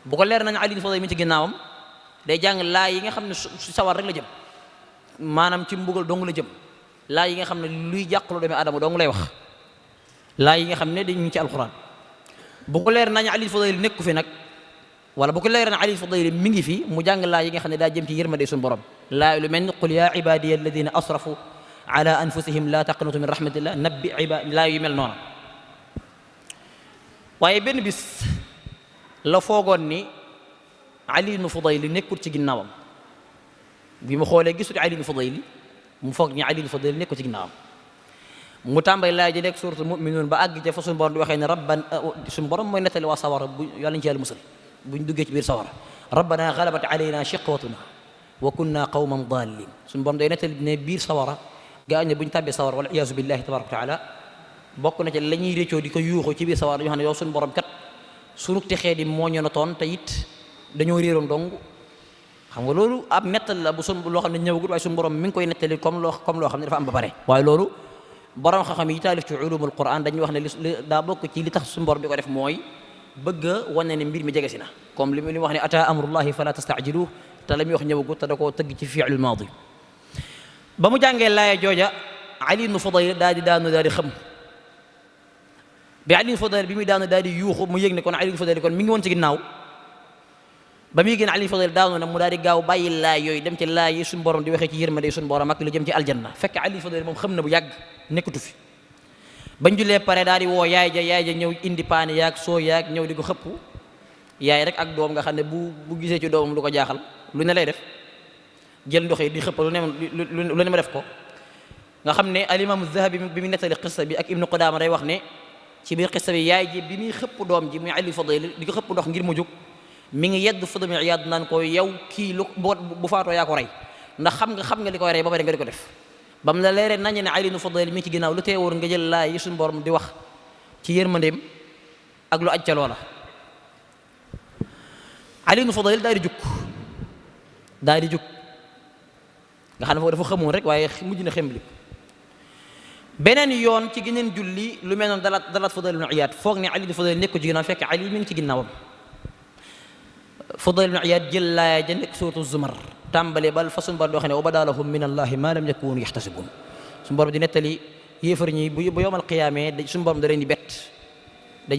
bu ko leer nañ Ali ibn Fudayl mi ci ginnaawam day jàng laay yi nga xam ne su sawar rek la jëm, maanaam ci mbugal dong la jëm, laay yi nga xam ne luy jàqalu doomi aadama dong lay wax, laay yi nga xam ne dañu ci alquran. bu ko leer nañ Ali ibn Fudayl nekku fi nag, wala bu ko leer nañ Ali ibn Fudayl mi ngi fi, mu jàng laay yi nga xam ne daa jëm ci yërmande suñu borom. laay lu mel ni qul yaa ibadiya alladina asrafu ala anfusihim la taqnatu min rahmatillah nabbi ibadi, laay yu mel noonu. waaye benn bis la foogoon ni Ali ibn Fudayl nekkul ci ginnaawam, bi mu xoolee gisul Ali ibn Fudayl mu foog ni Ali ibn Fudayl nekkul ci ginnaawam. mu tàmbali laay ji nekk suuratul mu'minuun ba àgg ca fa suñu borom di waxee ne rabban suñu borom mooy nettali waa sawara bu yàlla ñu ci yàlla musal buñ duggee ci biir sawara. rabbana galabat alayna shiqwatuna wa kunna qawman dallin. suñu borom day nettali ne biir sawara gaa ñi buñ tàbbee sawara wal iyaazu billahi tabaraka wa taala bokk na ci la ñuy réccoo di ko yuuxu ci biir sawara dañoo xam ne yow suñu borom kat sunu texee di moo ñu toon te it dañoo réeroon dong. xam nga loolu ab nettal la bu sun loo xam ne ñëwagut, waaye suñu borom mi ngi koy nettali comme loo xam ne dafa am ba pare. waaye loolu borom xam-xam yi taalif ci ulumul Quran dañuy wax ne li daa bokk ci li tax suñu borom di ko def mooy bëgg a wane ne mbir mi jege si na, comme li mu wax ne ata amrullahi fala tastaajiluhu, te la muy wax ñëwagut te da koo tëgg ci fi'l maadi. ba mu jàngee laaya jooja Ali ibn Fudayl daal di daanu daal di xam. bi Ali ibn Fudayl bi muy daanu daal di yuuxu mu yëg ne kon Ali ibn Fudayl kon mi ngi woon ci ginnaaw. ba muy génn Ali ibn Fudayl daanu na mu daal di gaaw bàyyi laay yooyu dem ci laay yi suñu borom di waxee ci yërmande suñu borom ak lu jëm ci aljanna, fekk Ali ibn Fudayl moom xam na bu yàgg nekkatu fi. bañ julee pare daal di woo yaay ja ñëw indi paani yaag soo yaag ñëw di ko xëpp. yaay rek ak doom nga xam ne bu gisee ci doomam lu ko jaaxal lu ne lay def, jël ndox yi di xëpp lu ne ma def ko. nga xam ne al-Imam Az-Zahabi bi mu nettali xissa bi ak Ibnu Qudaama day wax ne ci biir xissa bi yaay ji bi muy xëpp doom ji muy Ali ibn Fudayl di ko xëpp ndox ngir mu jóg, mi ngi yedd Fudayl ibn Iyaad naan ko yow kii lu bu faatoo yaa ko rey, ndax xam nga li koy rey ba pare nga di ko def. ba mu la leeree nañu ne Ali ibn Fudayl mi ci ginnaaw lu teewoon nga jël laay yi suñu borom di wax ci yërmandeem ak lu aj ca loola. Ali ibn Fudayl daal di jug nga xam ne foofu dafa xamoon rek waaye mujj na xembli. beneen yoon ci geneen julli lu mel noonu dalaat Fudayl ibn Iyaad foog ne Ali ibn Fudayl nekk ko ci ginnaaw fekk Ali mi ngi ci ginnaawam. Fudayl ibn Iyaad jël laaya ja nekk suuratu Zumar tàmbale bal fa suñu borom di wax ne wa badaa lahum min allahi ma lam yakunu yaxtasibun. suñu borom di nettali yéefar ñi bu yowmal qiyaamee suñu borom da leen di bett, la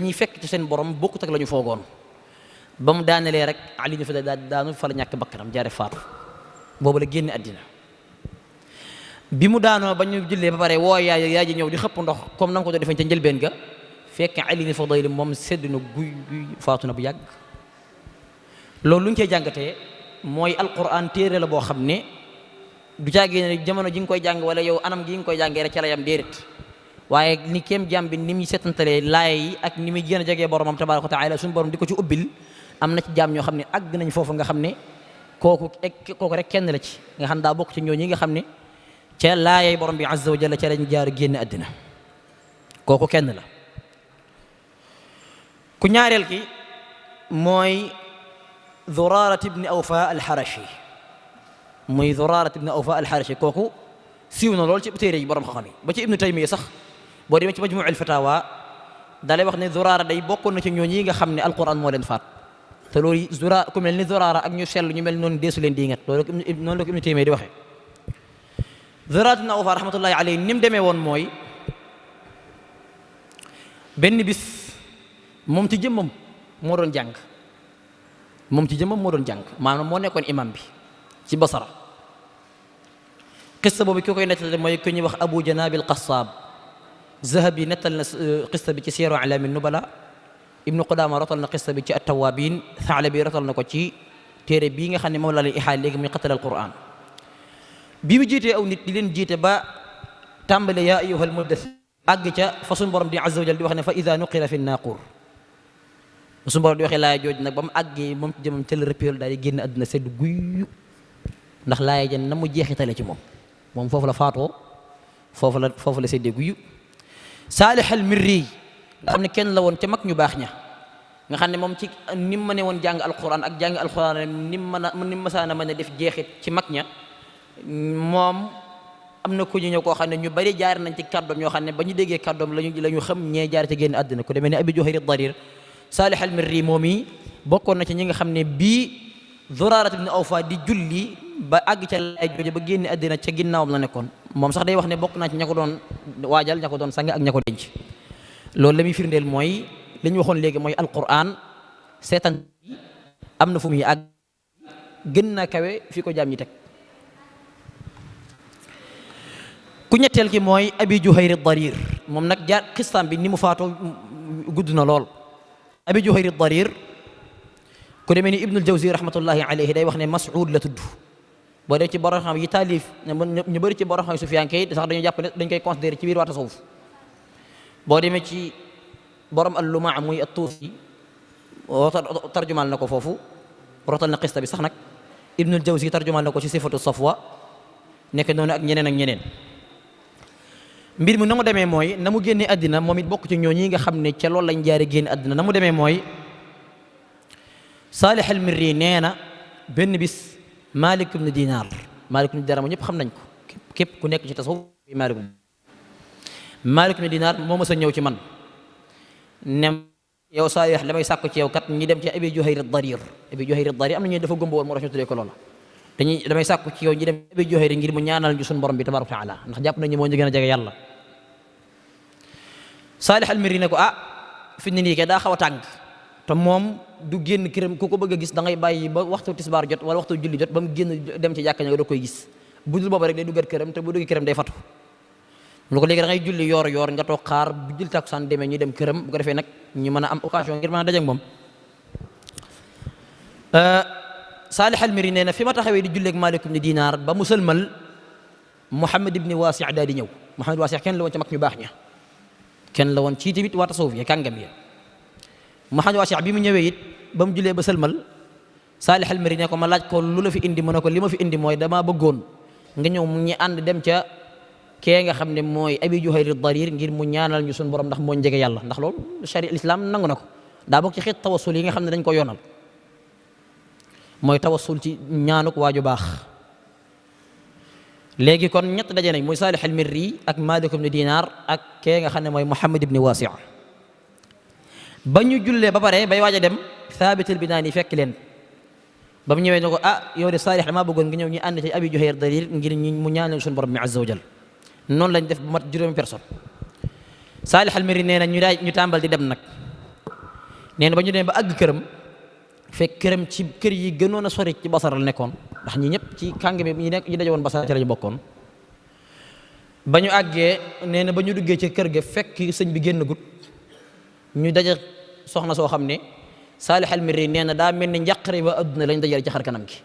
ñuy fekk ci seen borom bokkut ak la ñu foogoon. ba mu daanelee rek Ali ibn Fudayl daanu fa la ñàkk bakkanam jaare faatu, boobu la génn àddina. bi mu daanoo ba ñu jullee ba pare woo yaay ji ñëw di xëpp ndox comme na nga ko doon defee ca njëlbeen ga, fekk Ali ibn Fudayl moom sedd na guy faatu na bu yàgg. loolu lu ñu koy jàngatee mooy alquran téere la boo xam ne du caagee ne jamono ji nga koy jàng wala yow anam gi nga koy jàngee rek ca la yam déedéet, waaye ni kéem jàmm bi ni muy setantalee laaya yi ak ni muy gën a jegee boromam tabaaraka wa taala suñu borom di ko ci ubbil, am na ci jaam ñoo xam ne àgg nañ foofu nga xam ne kooku rek kenn la ci nga xam daa bokk ci ñooñu nga xam ne ca laayay borom bi azza wa jalla ca lañ jaar génn àddina, kooku kenn la. ku ñaareel ki mooy Zuraarat ibn Awfa al-Harashi, muy Zuraarat ibn Awfa al-Harashi kooku siiw na lool ci téere yi borom xam-xam yi ba ci Ibnu Taymiyya sax boo demee ci Majmuu al-Fatawa dalay wax ne Zuraara day bokkoon na ci ñooñu nga xam ne alquran moo leen faat, te loolu ku mel ni Zuraara ak ñu sell ñu mel noonu deesu leen diingat, loolu noonu la ko Ibnu Taymiyya di waxee. Zuraarat ibn Awfa rahmatullahi alayhi ni mu demee woon mooy benn bis moom ci jëmmam moo doon jàng maanaam moo nekkoon imam bi ci Basra. qissa boobu ki koy nettali mooy ku ñuy wax Abu Janab al-Qassab. Zahabi nettal na qissa bi ci Siyar A'lam an-Nubala. Ibnu Qudama rotal na qissa bi ci at-Tawwabin. Tha'labi rotal na ko ci téere bii nga xam ne moom la lay ixaal léegi muy qatal al-Qur'an. bi mu jiitee aw nit di leen jiite ba tàmbale yaa ayyuhal muddaththir àgg ca fa suñu borom di azza wa jal di wax ne fa idha nuqira fi an-naqur. suñu borom di waxee laaya jooju nag ba mu àggee moom ci jëmam teel rëppéelu daal di génn àdduna sedd guy ndax laaya ja na mu jeexitale ci moom foofu la faatoo foofu la seddee guy. Saalih al-Mirri nga xam ne kenn la woon ca mag ñu baax ña nga xam ne moom ci ni mu mënee woon jàng alquran ak jàng alquran ni mu masaana mën a def jeexit ci mag ña moom am na ku ñu ñëw koo xam ne ñu bari jaar nañ ci kàddoom ñoo xam ne ba ñu déggee kàddoom lañu xam ñee jaar ci génn àddina ku demee ne Abi Juhayr ad-Darir. Saalih al-Mirri moom yi bokkoon na ci ñi nga xam ne bii Zuraarat ibn Awfa di julli ba àgg ca laay jooje ba génn àddina ca ginnaawam la nekkoon moom sax day wax ne bokk naa ci ña ko doon waajal ña ko doon sang ak ña ko denc. loolu la muy firndeel mooy li ñu waxoon léegi mooy alquran seetaan am na fu muy àgg gën naa kawe fi ko jaam ñi teg. ku ñetteel ki mooy Abi Juhayr ad-Darir moom nag jaar xistaam bi ni mu faatoo gudd na lool. Abi Juhayr ad-Darir ku demee ni Ibnul Jawzi rahmatullahi alayhi day wax ne Mas'ud la tudd. boo dee ci borom xam yi taalif ñu bëri ci borom xam sufiyanke yi sax dañu jàpp ne dañ koy considéré ci biir waa tasawuf. boo demee ci borom al-Lumaa' muy at-Tuusi tarjumal na ko foofu rotal na xista bi sax nag. Ibnul Jawzi tarjumal na ko ci sifatu safwa nekk noonu ak ñeneen. mbir mi na mu demee mooy na mu génne àddina moom it bokk ci ñooñi nga xam ne ca loolu lañ jaare génn àddina na mu demee mooy Saalih al-Mirri nee na benn bis Malik ibn Dinar moom ñëpp xam nañ ko képp ku nekk ci tasawuf Malik ibn Dinar moo mës a ñëw ci man ne yow Saalih damay sàkku ci yow kat ñi dem ci Abi Juhayr ad-Darir am na ñu dafa gëmb woon moo tax ñu tuddee ko loola damay sàkku ci yow ñi dem Abi Juhayr ngir mu ñaanal ñu suñu borom bi tabaaraka wa taala ndax jàpp nañu moo ñu gën a jege yàlla. Saalih al-Mirri ne ko fi ni nii kay daa xaw a tàng te moom du génn këram ku ko bëgg a gis da ngay bàyyi ba waxtu tisbaar jot wala waxtu julli jot ba mu génn dem ci jàkka ña doo koy gis bu dul booba rek day duggat këram te bu duggi këram day fatu lu ko léegi da ngay julli yoor nga toog xaar bu julli takkusaan demee ñu dem këram bu ko defee nag ñu mën a am occasion ngir mën a daje ak moom. Saalih al-Mirri nee na fi ma taxawee di julleeg Maalik ibn Dinar ba mu sëlmal Muhammad ibn Wasi' daal di ñëw. Muhammad Wasi' kenn la woon ci mag ñu baax ña kenn la woon ci tamit waa tasawuf ya kàngam ya. Muhammad Wasi' bi mu ñëwee it ba mu jullee ba sëlmal Saalih al-Mirri ne ko ma laaj ko lu la fi indi mu ne ko li ma fi indi mooy damaa bëggoon nga ñëw mu ñi ànd dem ca kee nga xam ne mooy Abi Juhayr ad-Darir ngir mu ñaanal ñu suñu borom ndax moo njege yàlla ndax loolu sharia al-islam nangu na ko daa bokk ci xeet tawassul yi nga xam ne dañ ko yoonal mooy tawassul ci ñaanuk waaju baax. léegi kon ñett daje nañ mooy Saalih al-Mirri ak Maalik ibn Dinar ak kee nga xam ne mooy Muhammad ibn Wasi' ba ñu jullee ba pare bay waaj a dem Thaabit al-Bunaani fekk leen ba mu ñëwee ne ko yow de Saalih damaa bëggoon nga ñëw ñu ànd ci Abi Juhayr ad-Darir ngir mu ñaanal suñu borom mi azza wa jal noonu lañ def bu mat juróomi personne. Saalih al-Mirri nee na ñu tàmbal di dem nag nee na ba ñu demee ba àgg këram fekk këram ci kër yi gënoon a sori ci Basra la nekkoon ndax ñi ñëpp ci kàngami ñi daje woon Basra ci lañu bokkoon. ba ñu àggee nee na ba ñu duggee ci kër ga fekk sëñ bi génn gut ñu daje soxna soo xam ne Saalih al-Mirri nee na daa mel ni njàqare waa adduna lañ dajale ci xar kanam gi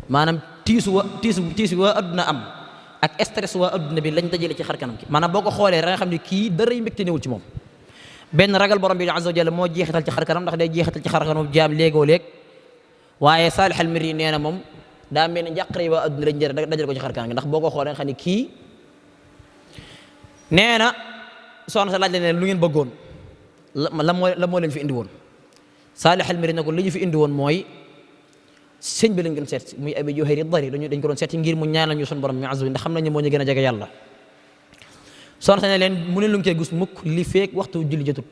maanaam tiis waa adduna am ak stress waa adduna bi lañ dajale ci xar kanam gi maanaam boo ko xoolee da nga xam ne kii daray mbégte newul ci moom. benn ragal borom bi azza wa jalla moo jeexital ci xar kanam ndax day jeexital ci xar kanam jaam léegoo léeg waaye Saalih al-Mirri nee na moom daa mel ni njàqare waa adduna lañ dajale ko ci xar kanam gi ndax boo ko xoolee nga xam ne kii nee na soxna sa laaj la ne lu ngeen bëggoon la moo leen fi indi woon. Saalih al-Mirri ne ko li ñu fi indi woon mooy sëñ bi lañ gën seet muy Abi Juhayr ad-Darir dañ ko doon seet ngir mu ñaanal ñu suñu borom mi azza ndax xam nañu moo ñu gën a jege yàlla. soxna ne leen mu ne lu ngeen gis mukk li feek waxtu julli jotut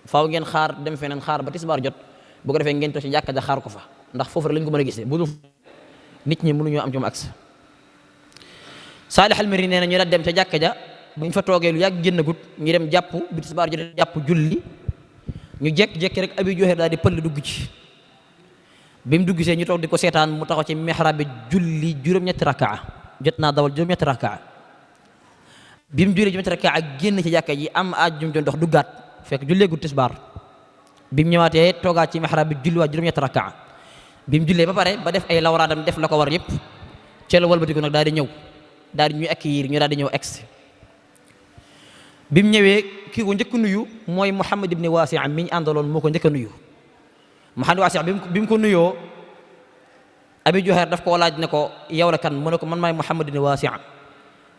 faaw ngeen xaar dem feneen xaar ba tisbaar jot bu ko defee ngeen toog ci jàkka ja xaar ko fa ndax foofu rek lañ ko mën a gisee bu dul nit ñi mënuñoo am ci moom accès. Saalih al-Mirri nee na ñu daal dem ca jàkka ja buñ fa toogee lu yàgg génn gut ñu dem jàpp bi tisbaar jot jàpp julli ñu jekk-jekki rek Abi Juhayr daal di pël dugg ci. bi mu dugg see ñu toog di ko seetaan mu taxaw ci mihrab bi julli juróom-ñetti rakaa jot naa dawal juróom-ñetti rakaa bi mu julli juróom-ñetti rakaa génn ci jàkka ji am aaj jum doon dox duggaat fekk julleegul tisbaar bi mu ñëwaatee toogaat ci mihrab bi julliwaat juróom-ñetti rakaa bi mu jullee ba pare ba def ay lawraadam def la ko war yëpp ca la walbatiku nag daal di ñëw daal di ñuy accueillir ñu daal di ñëw ex bi mu ñëwee kii ko njëkk nuyu mooy Muhammad ibn Wasi' mi ñu àndaloon moo ko njëkk a nuyu Muhammad Wasi' bi mu ko nuyoo Abi Juhayr daf koo laaj ne ko yow la kan mu ne ko man maay Muhammad ibn Wasi'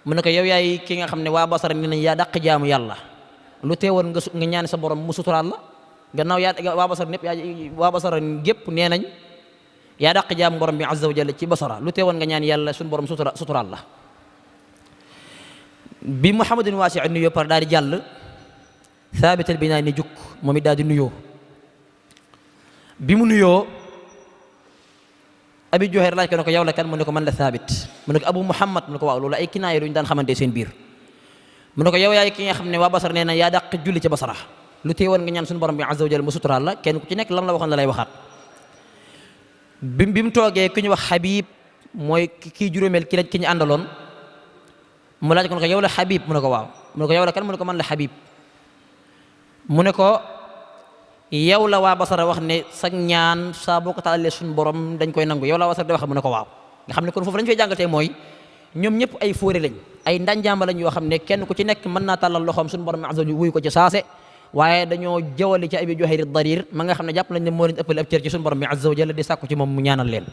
mu ne ko yow yaay ki nga xam ne waa Basra ni nañ yaa dàq jaamu yàlla lu teewoon nga ñaan sa borom mu suturaal la gannaaw yaa waa Basra népp waa Basra gépp nee nañ yaa dàq jaamu borom bi azza wa jalla ci Basra lu teewoon nga ñaan yàlla suñu borom suturaal la bi Muhammad ibn Wasi' nuyoo par daal di jàll Thabit al-Bunani jukk moom it daal di nuyoo bi mu nuyoo Abi Juhayr laaj ko ne ko yow la kan mu ne ko man la Thabit mu ne ko Abu Muhammad mu ne ko waaw loolu ay kinaaya lu ñu daan xamante seen biir mu ne ko yow yaay ki nga xam ne waa Basra nee na yaa dàq julli ci Basra lu teewoon nga ñaan suñu borom bi azza wa jalla mu suturaal la kenn ku ci nekk lam la waxoon la lay waxaat bi mu toogee ki ñu wax Habib mooy kii juróomeel ki ñu àndaloon mu laaj ko ne ko yow la Habib mu ne ko waaw mu ne ko yow la kan mu ne ko man la Habib mu ne ko yow la waa Basra wax ne sa ñaan saa boo ko tàllalee suñu borom dañ koy nangu yow la waa Basra di wax mu ne ko waaw nga xam ne kon foofu lañ fay jàngatee mooy ñoom ñëpp ay fóore lañ ay ndanjaamba lañ yoo xam ne kenn ku ci nekk mën naa tàllal loxoom suñu borom azza wuyu ko ci saase waaye dañoo jawali ci Abi Juhayr ad-Darir ma nga xam ne jàpp nañ ne moo leen ëppale ab cër ci suñu borom bi azza wa jalla di sàkku ci moom mu ñaanal leen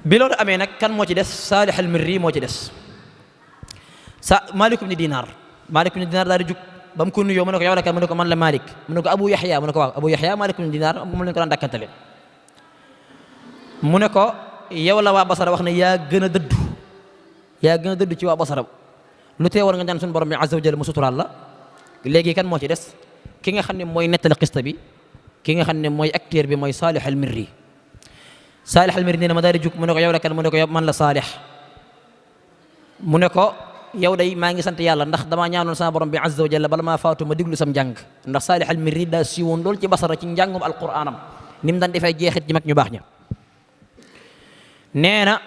bi loolu amee nag kan moo ci des Salih al-Mirri moo ci des Malik ibn Dinar daal di jug ba mu ko nuyoo mu ne ko yow la kan mu ne ko man la Malik mu ne ko Abu Yahya mu ne ko waaw Abu Yahya Malik ibn Dinar moom lañ ko daan dakkantale mu ne ko yow la waa Basra wax ne yaa gën a dëddu ci waa Basra lu teewoon nga ñaan suñu borom bi azza wa jalla mu suturaal la léegi kan moo ci des ki nga xam ne mooy nettali xista bi ki nga xam ne mooy acteur bi mooy Salih al-Mirri nee na ma daal di jug mu ne ko yow la kan mu ne ko man la Salih mu ne ko yow day maa ngi sant yàlla ndax damaa ñaanoon sama borom bi azza wa jalla bala maa faatu ma diglu sam njàng ndax Salih al-Mirri daa siiwoon lool ci Basra ci njàngum alquraanam ni mu daan defee jeexit ci mag ñu baax ña nee na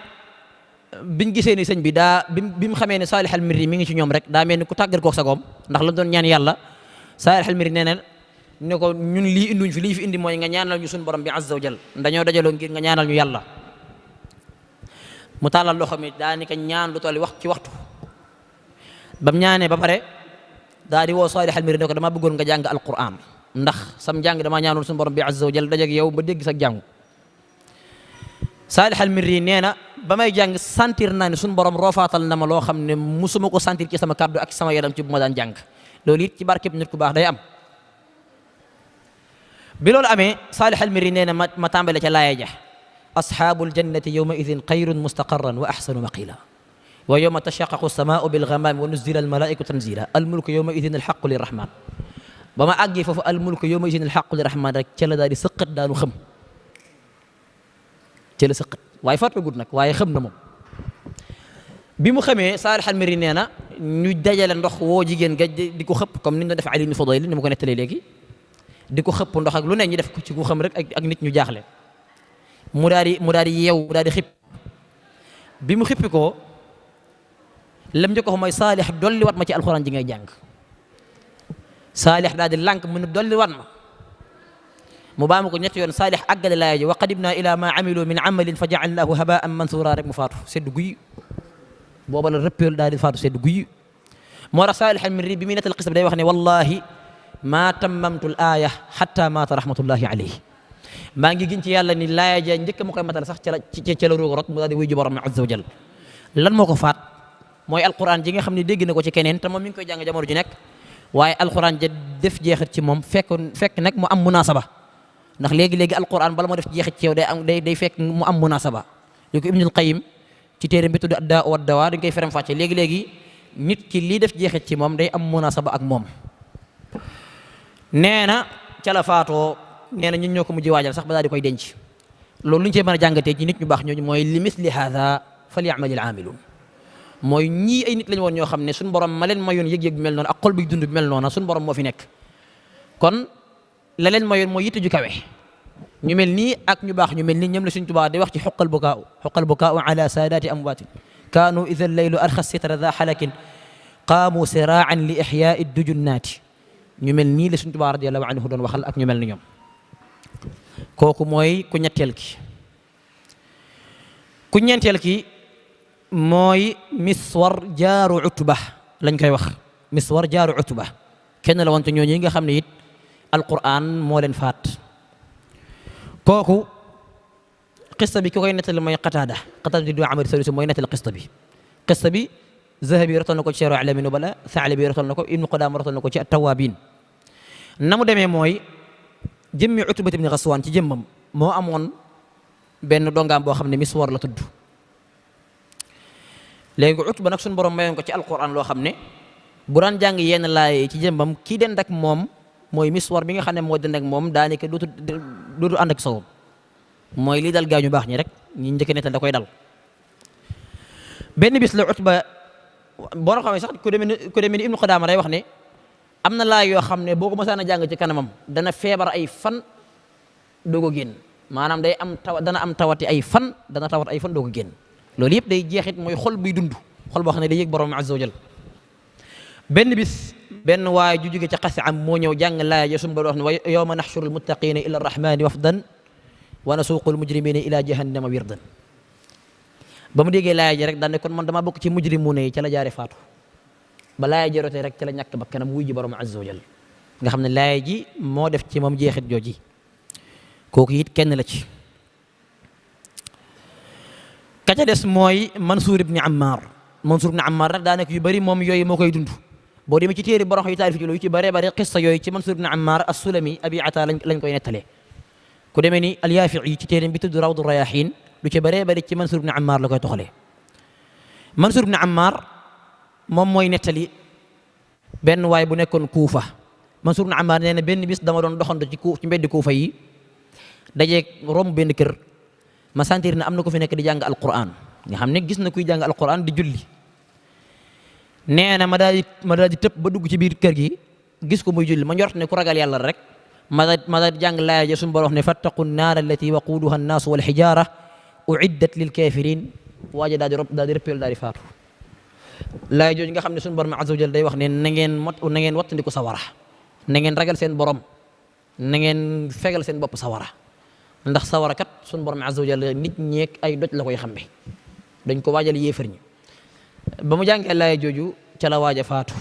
biñ gisee ni sëñ bi bi mu xamee ne Salih al-Mirri mi ngi ci ñoom rek daa mel ni ku tàggat koog sagoom ndax la doon ñaan yàlla Salih al-Mirri nee na ne ko ñun lii indiwuñ fi lii fi indi mooy nga ñaanal ñu suñu borom bi azza wa jalla dañoo dajaloo ngir nga ñaanal ñu yàlla mu tàllal loxo mi daa ni ko ñaan lu tolli wax ci waxtu bam ñaanee ba pare daa di woo Salih al-Mirri ne ko dama bëggoon nga jàng alquran ndax sam jàng damaa ñaanoon suñu borom bi azza wa jalla dajeeg yow ba dégg sa jàng Salih al-Mirri nee na ba may jàng sentir naa ne suñu borom roofaatal na ma loo xam ne musuma ko sentir ci sama kàddu ak sama yaram ci bu ma daan jàng loolu it ci barkeb nit ku baax day am bi loolu amee Salih al-Mirri nee na ma tàmbale ca laaya ja ashaabul jannati yawma idin xayrun mustaqarran wa axsanu maqila wa yawma tashaqqaqu as-samaa'u bil ghamaami wa nuzzila al-malaa'ikatu tanzila al-mulku yawma idin al-haqqu lirrahman ba ma àggee foofu al-mulku yawma idin al-haqqu lirrahman rek ca la daal di sëqat daanu xam ca la sëqat waaye fàttagut nag waaye xam na moom bi mu xamee Salih al-Mirri nee na ñu dajale ndox woo jigéen ga di ko xëpp comme ni ñu doon def Ali ibn Fudayl ni ma ko nettalee léegi di ko xëpp ndox ak lu ne ñu def ko ci ku xam rek ak nit ñu jaaxle mu daal di yeew mu daal di xip bi mu xippi ko lam njëkk ko mooy Salih dolli wat ma ci alxuraan ji ngay jàng Salih daal di lànk mu ne dolli wat ma mu baamu ko ñetti yoon Salih àggale laaya ji wa qadimna ila ma amilu min amalin fa jaalnaahu habaan mansura rek mu faatu sedd guy booba la rëppeel daal di faatu sedd guy moo tax Salih al-Mirri bi muy nettal xisa bi day wax ne wallahi ma tammamtu al-aaya hatta maata rahmatullahi alayhi maa ngi gën ci yàlla ni laaya ja njëkk ma koy matal sax ca la ruuga rot mu daal di wuy ji borom azza wa jal lan moo ko faat mooy alquran ji nga xam ne dégg na ko ci keneen te moom mi ngi koy jàng jamono ji nekk waaye alquran ja def jeexit ci moom fekk nag mu am munasaba ndax léegi alquran bala moo def jeexit ci yow day fekk mu am munasaba li ko Ibnul Qayyim ci téere bi tudd ad-daa wa dawaa dañ koy ferem fàcce léegi nit ki lii def jeexit ci moom day am munasaba ak moom nee na ca la faatoo nee na ñun ñoo ko mujj waajal sax ba daal di koy denc loolu lu ñu cee mën a jàngatee ci nit ñu baax ñooñu mooy li misli haada falyamalil aamiluun mooy ñii ay nit lañu woon ñoo xam ne suñu borom ma leen mayoon yëg-yëg bi mel noonu ak xol bi dund bi mel noonu suñu borom moo fi nekk kon la leen mayoon mooy yitte ju kawe. ñu mel nii ak ñu baax ñu mel nii ñoom la Sëriñ Tuubaa di wax ci xuqal bukaau ala saadaati amwaatin kaanu ida leylu arxa sitra da xalakin qaamu siraan li ixyaai dujunnaati. ñu mel nii la Sëriñ Tuubaa radiyallahu anhu doon waxal ak ñu mel ni ñoom. kooku mooy ku ñetteel ki. ku ñeenteel ki mooy Miswar jaaru Utba lañ koy wax. Miswar jaaru Utba kenn la woon te ñooñu nga xam ne it Alqur'an moo leen faat. kooku qista bi ki koy nettali mooy Qataada di Amr Sadusi mooy nettali qista bi. qista bi Zahabi rotal na ko ci Siyar A'laami Nubala, Tha'labi rotal na ko, Ibnu Qudaama rotal na ko ci At-Tawaabiin. na mu demee mooy jëmmi Utba ibn Ghaswaan ci jëmmam moo amoon benn dongaam boo xam ne Miswar la tudd. léegi Utba nag suñu borom mayoon ko ci Alqur'an loo xam ne bu daan jàng yenn laay ci jëmmam kii dend ak moom mooy Miswar bi nga xam ne moo dend ak moom daanaka dootu ànd ak sawam. mooy lii dal gaañu baax ñi rek ñi njëkk nettal da koy dal. benn bis la Utba boo xam ne sax ku demee ni Ibnu Qudaama day wax ne am na laay yoo xam ne boo ko mësaan a jàng ci kanamam dana feebar ay fan doo ko génn. maanaam day am dana am tawati ay fan dana tawat ay fan doo ko génn. loolu yëpp day jeexit mooy xol buy dund xol boo xam ne day yëg borom azza wa jal. benn bis benn waay ju jóge ca xasi am moo ñëw jàng laaya ja suñu borom wax ne wa yawma naxshuru almuttaqina ila arrahmani wafdan wa nasuuqu almujrimina ila jahannama wirdan. ba mu déggee laaya ji rek daan ne kon man dama bokk ci mujrimuuna yi ca la jaare faatu. ba laaya ji rotee rek ca la ñàkk ba kanam wuy ji borom azza wa jal nga xam ne laaya ji moo def ci moom jeexit jooji. kooku it kenn la ci. ka ca des mooy Mansuur ibn Ammar. Mansuur ibn Ammar nag daanaka yu bëri moom yooyu moo koy dund. boo demee ci téere borom yu taarif ci loolu yu ci bëree bëri xissa yooyu ci Mansuur ibn Ammar as-Sulami Abi Ata lañ koy nettalee. ku demee ni al-Yaafi'i ci téere bi tudd Rawdu Rayaahiin lu ci bëree bëri ci Mansuur ibn Ammar la koy toxalee. Mansuur ibn Ammar moom mooy nettali benn waay bu nekkoon Kuufa. Mansuur ibn Ammar nee na benn bis dama doon doxantu ci mbeddi Kuufa yi dajeeg romb benn kër ma sentir ne am na ko fi nekk di jàng Alqur'an nga xam ne gis na kuy jàng Alqur'an di julli. nee na ma daal di tëb ba dugg ci biir kër gi gis ko muy julli ma njort ne ku ragal yàlla rek ma daal di jàng laaya ja suñu borom wax ne fattaqu nnaara allati waquuduha annaasu wal hijaara uiddat lil kaafiriin waaja daal di rëppeel daal di faatu. laaya jooju nga xam ne suñu borom azza wa jal day wax ne na ngeen wattandiku sawara na ngeen ragal seen borom na ngeen fegal seen bopp sawara ndax sawara kat suñu borom azza wa jal nit ñeek ay doj la koy xambe dañ ko waajal yéefar ñi. ba mu jàngee laaya jooju ca la waaj a faatu.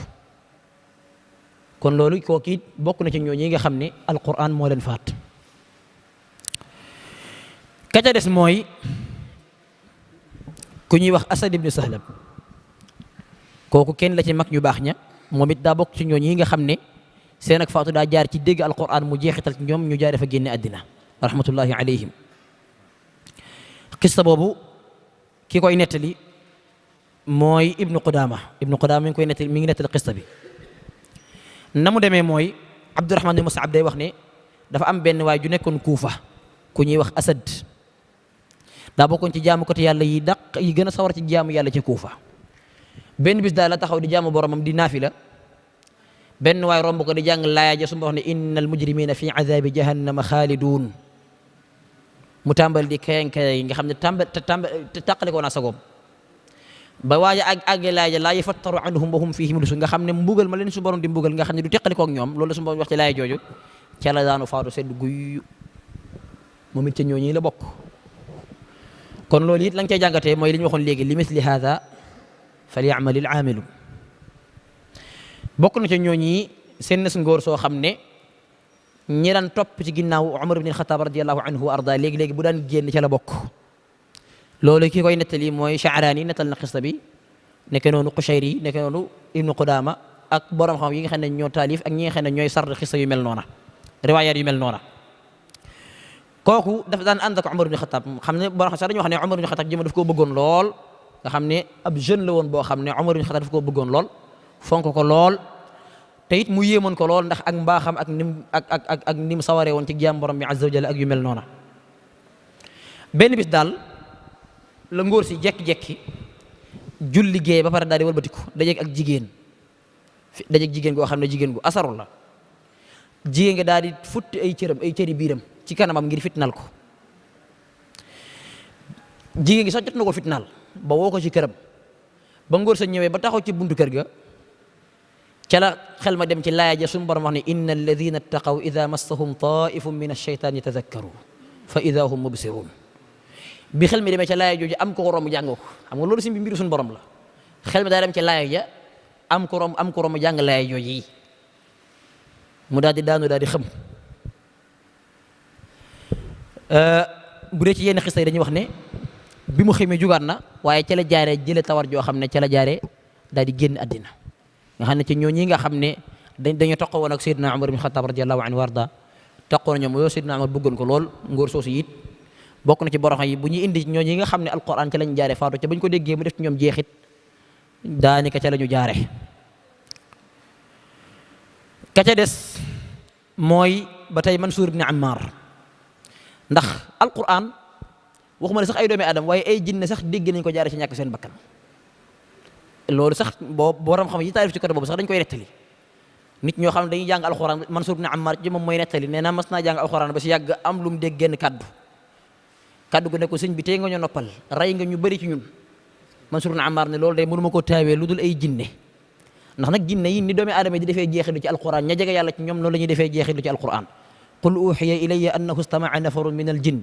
kon loolu kooku it bokk na ci ñooñu nga xam ne Alqur'an moo leen faat. ka ca des mooy ku ñuy wax Asad ibn Sahlab. kooku kenn la ci mag ñu baax ña moom it daa bokk ci ñooñu nga xam ne seen ak faatu daa jaar ci dégg Alqur'an mu jeexital ci ñoom ñu jaaree fa génne àddina rahmatullahi alayhim. qissa boobu ki koy nettali mooy Ibnu Qudaama mi ngi nettali qissa bi. na mu demee mooy Abdurahmaan ibn Mus'ab day wax ne dafa am benn waay ju nekkoon Kuufa ku ñuy wax Asad daa bokkoon ci jaamu côté yàlla yi gën a sawar ci jaamu yàlla ci Kuufa. benn bis daal la taxaw di jaamu boromam di naafila benn waay romb ko di jàng laaya ja su ma wax ne innal mujrimina fi azabi jahannama xaaliduun mu tàmbali di kayang-kayang nga xam ne tàqale ko naa sagoom ba waaja àgge laaya laa yafattaru anhum wa hum fiihi mublisun nga xam ne mbugal ma leen su borom di mbugal nga xam ne du teqalikoo ak ñoom loolu su borom wax ci laaya jooju ca la daanu faatu sedd guy moom it ca ñooñu la bokk. kon loolu it la nga cay jàngatee mooy li ñu waxoon léegi li misli haada falyamalil aamiluun. bokk na ca ñooñi seen nes ngóor soo xam ne ñi daan topp ci ginnaaw Umar ibn al-Khattab radiyallahu anhu wa arda léegi-léegi bu daan génn ca la bokk. loolu ki koy nettali mooy Sha'raani nettal na xista bi nekk noonu Qushayri nekk noonu Ibnu Qudaama ak borom xam yi nga xam ne ñoo taalif ak ñi nga xam ne ñooy sard xista yu mel noona riwaayaat yu mel noona. kooku dafa daan ànd ak Umar ibn Khattab xam ne borom xam sax dañoo wax ne Umar ibn Khattab jëma daf koo bëggoon lool nga xam ne ab jeune la woon boo xam ne Umar ibn Khattab daf koo bëggoon lool fonk ko lool te it mu yéemoon ko lool ndax ak mbaaxam ak nim sawaree woon ci jaam borom bi azza wa jalla ak yu mel noona. benn bis daal la ngóor si jekki-jekki julli géey ba pare daal di wëlbatiku dajeeg jigéen goo xam ne jigéen gu asaru la jigéen nga daal di futti ay cëri biiram ci kanamam ngir fitnaal ko. jigéen gi sax jot na ko fitnaal ba woo ko ci këram ba ngóor sa ñëwee ba taxaw ci buntu kër ga ca la xel ma dem ci laaya ja suñu borom wax ne inna alladina ttaqaw ida massahum taifum min alcheytaan yatadakkaru fa ida hum mubsirun. bi xel mi demee ca laaya jooju am ko romb jàng ko xam nga loolu si mbiru suñu borom la. xel mi daa dem ci laaya ja am ko romb jàng laaya jooju yi mu daal di daanu daal di xam. bu dee ci yenn xista yi dañuy wax ne bi mu xamee jugaat na waaye ca la jaaree jële tawar joo xam ne ca la jaaree daal di génn àddina nga xam ne ci ñooñi nga xam ne dañu toqo woon ak Seydina Umar ibn Xattaab radiyallahu anhu warda toqoo na ñoom yow Seydina Umar bëggoon ko lool ngóor soosu it bokk na ci boroxam yi bu ñuy indi ñooñi nga xam ne alquran ca lañ jaaree faatu ca bañ ko déggee mu def ci ñoom jeexit daanaka ca la ñu jaare ka ca des mooy ba tey Mansuur ibn Ammar ndax alquran waxuma ne sax ay doomi aadama waaye ay jinne sax dégg nañ ko jaare ci ñàkk seen bakkan loolu sax borom xam yi taarif ci côté boobu sax dañ koy nettali nit ñoo xam ne dañuy jàng alquran Mansuur ibn Ammar ci moom mooy nettali nee naa mas naa jàng alquran ba si yàgg am lu mu dégg genn kaddu gu ne ko sëñ bi tey nga ñu noppal rey nga ñu bëri ci ñun Mansuur ibn Ammar ne loolu day mënuma ko taawee lu dul ay jinne ndax nag jinne yi ni doomi aadama di defee jeexitlu ci alquran ña jege yàlla ci ñoom noonu la ñuy defee jeexitlu ci alquran qul uxiya ilayya annahu istamaca nafarun min aljin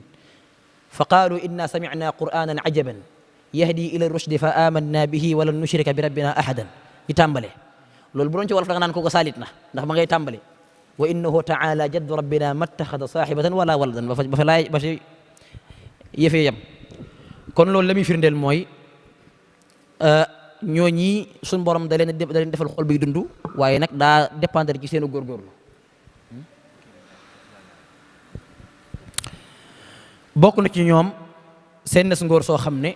fa qaalu inna samicna qur'anan ajaban yahdi ila rushdi fa amanna bihi walan nushrika bi rabbina ahadan di tàmbale loolu bu doon ci wolof da nga naan ko salit na ndax ma ngay tàmbale wa innahu taala jaddu rabbina mattaxada saaxibatan wala waladan ba fa laay ba si yëfee yam kon loolu la muy firndeel mooy ñooñi suñ borom da leen defal xol bi dund waaye nag daa dépendre ci seenu góorgóorlu bokk na ci ñoom seen nes ngóor soo xam ne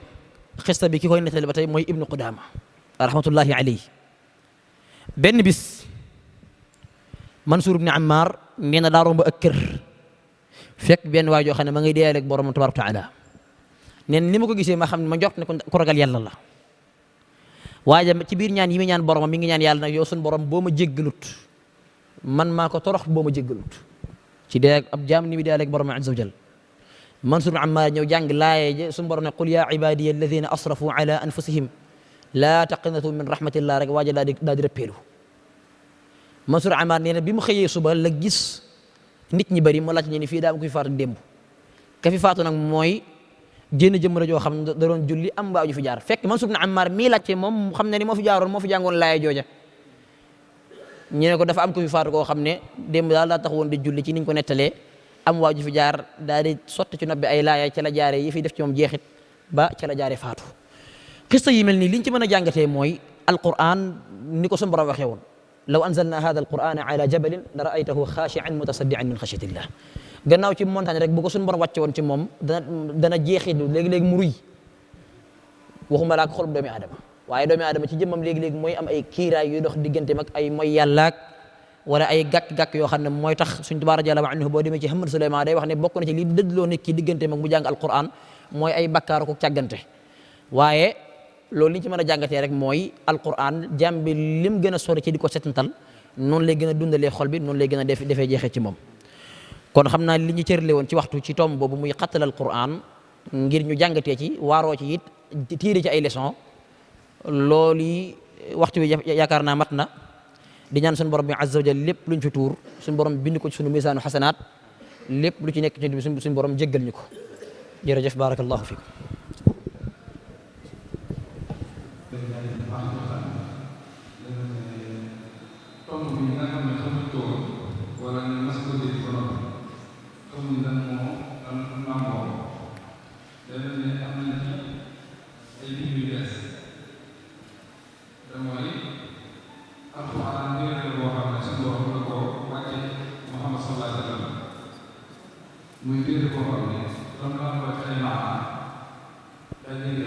xista bi ki koy nettali ba tey mooy ibnu Qudaama rahmatullahi alayhi benn bis Mansuur ibn Ammar nee na daa romb ak kër fekk benn waay joo xam ne ma ngay deeyaleeg borom tabaaraka wa taala neen ni ma ko gisee ma xam ne ma njort ne ko ragal yàlla la waaye ci biir ñaan yi muy ñaan boromam mi ngi ñaan yàlla nag yow suñ borom boo ma jéggalut man maa ko torox boo ma jéggalut ci dee ab jaam ni muy deeyaleeg borom azza wa jal Mansuur ibn Ammar ñëw jàng laaye je suñu borom ne qul yaa ibadiya alladina asrafu ala anfusihim laa taqnatu min rahmatillah rek waaja daa di rëppeelu Mansuur ibn Ammar nee na bi mu xëyee suba la gis nit ñi bëri mu laaj ñu ni fii daa am ku fi faatu démb ka fi faatu nag mooy jénn jëmm la joo xam ne da doon julli am mbaa ju fi jaar fekk Mansuur ibn Ammar mii laajte moom xam ne ni moo fi jaaroon moo fi jàngoon laaye jooja ñu ne ko dafa am ku fi faatu koo xam ne démb daal daa tax woon di julli ci niñ ko nettalee am waa ju fi jaar daal di sotti ci nobbi ay laaya ca la jaare yi fi def ci moom jeexit ba ca la jaare faatu xista yi mel nii liñ ci mën a jàngatee mooy alquran ni ko suñu borom waxee woon law anzalna hada alqurana ala jabalin la raaytahu xaashian mutasaddian min xashyatillah gannaaw ci montagne rek bu ko suñu borom wàcce woon ci moom dana jeexitlu léegi-léegi mu ruy waxuma laa ko xol doomi aadama waaye doomi aadama ci jëmmam léegi-léegi mooy am ay kiiraay yuy dox diggante mag ay mooy yàllaak wala ay gàkk-gàkk yoo xam ne mooy tax suñ Tuubaa radiyallaahu anhu boo demee ci Hamad Suleymaan day wax ne bokk na ci li dëddloo nit ki diggante mag mu jàng alquran mooy ay bakkaaru ko càggante waaye loolu li ñu ci mën a jàngatee rek mooy alquran jàmm bi lim gën a sori ci di ko setantal noonu lay gën a dundalee xol bi noonu lay gën a defee jeexee ci moom kon xam naa li ñu cërle woon ci waxtu ci tomb boobu muy xattal alquran ngir ñu jàngatee ci waaroo ci it tiire ci ay leçon loolu yi waxtu bi yaakaar naa mat na di ñaan suñu borom bi azza wa jal lépp luñ fi tuur suñu borom bind ko ci suñu misaanu xasanaat lépp lu ci nekk ci suñu borom jéggal ñu ko jërëjëf barakallahu fikum muy téere koo xam ne comme daan ko ci ay maanaam day dégg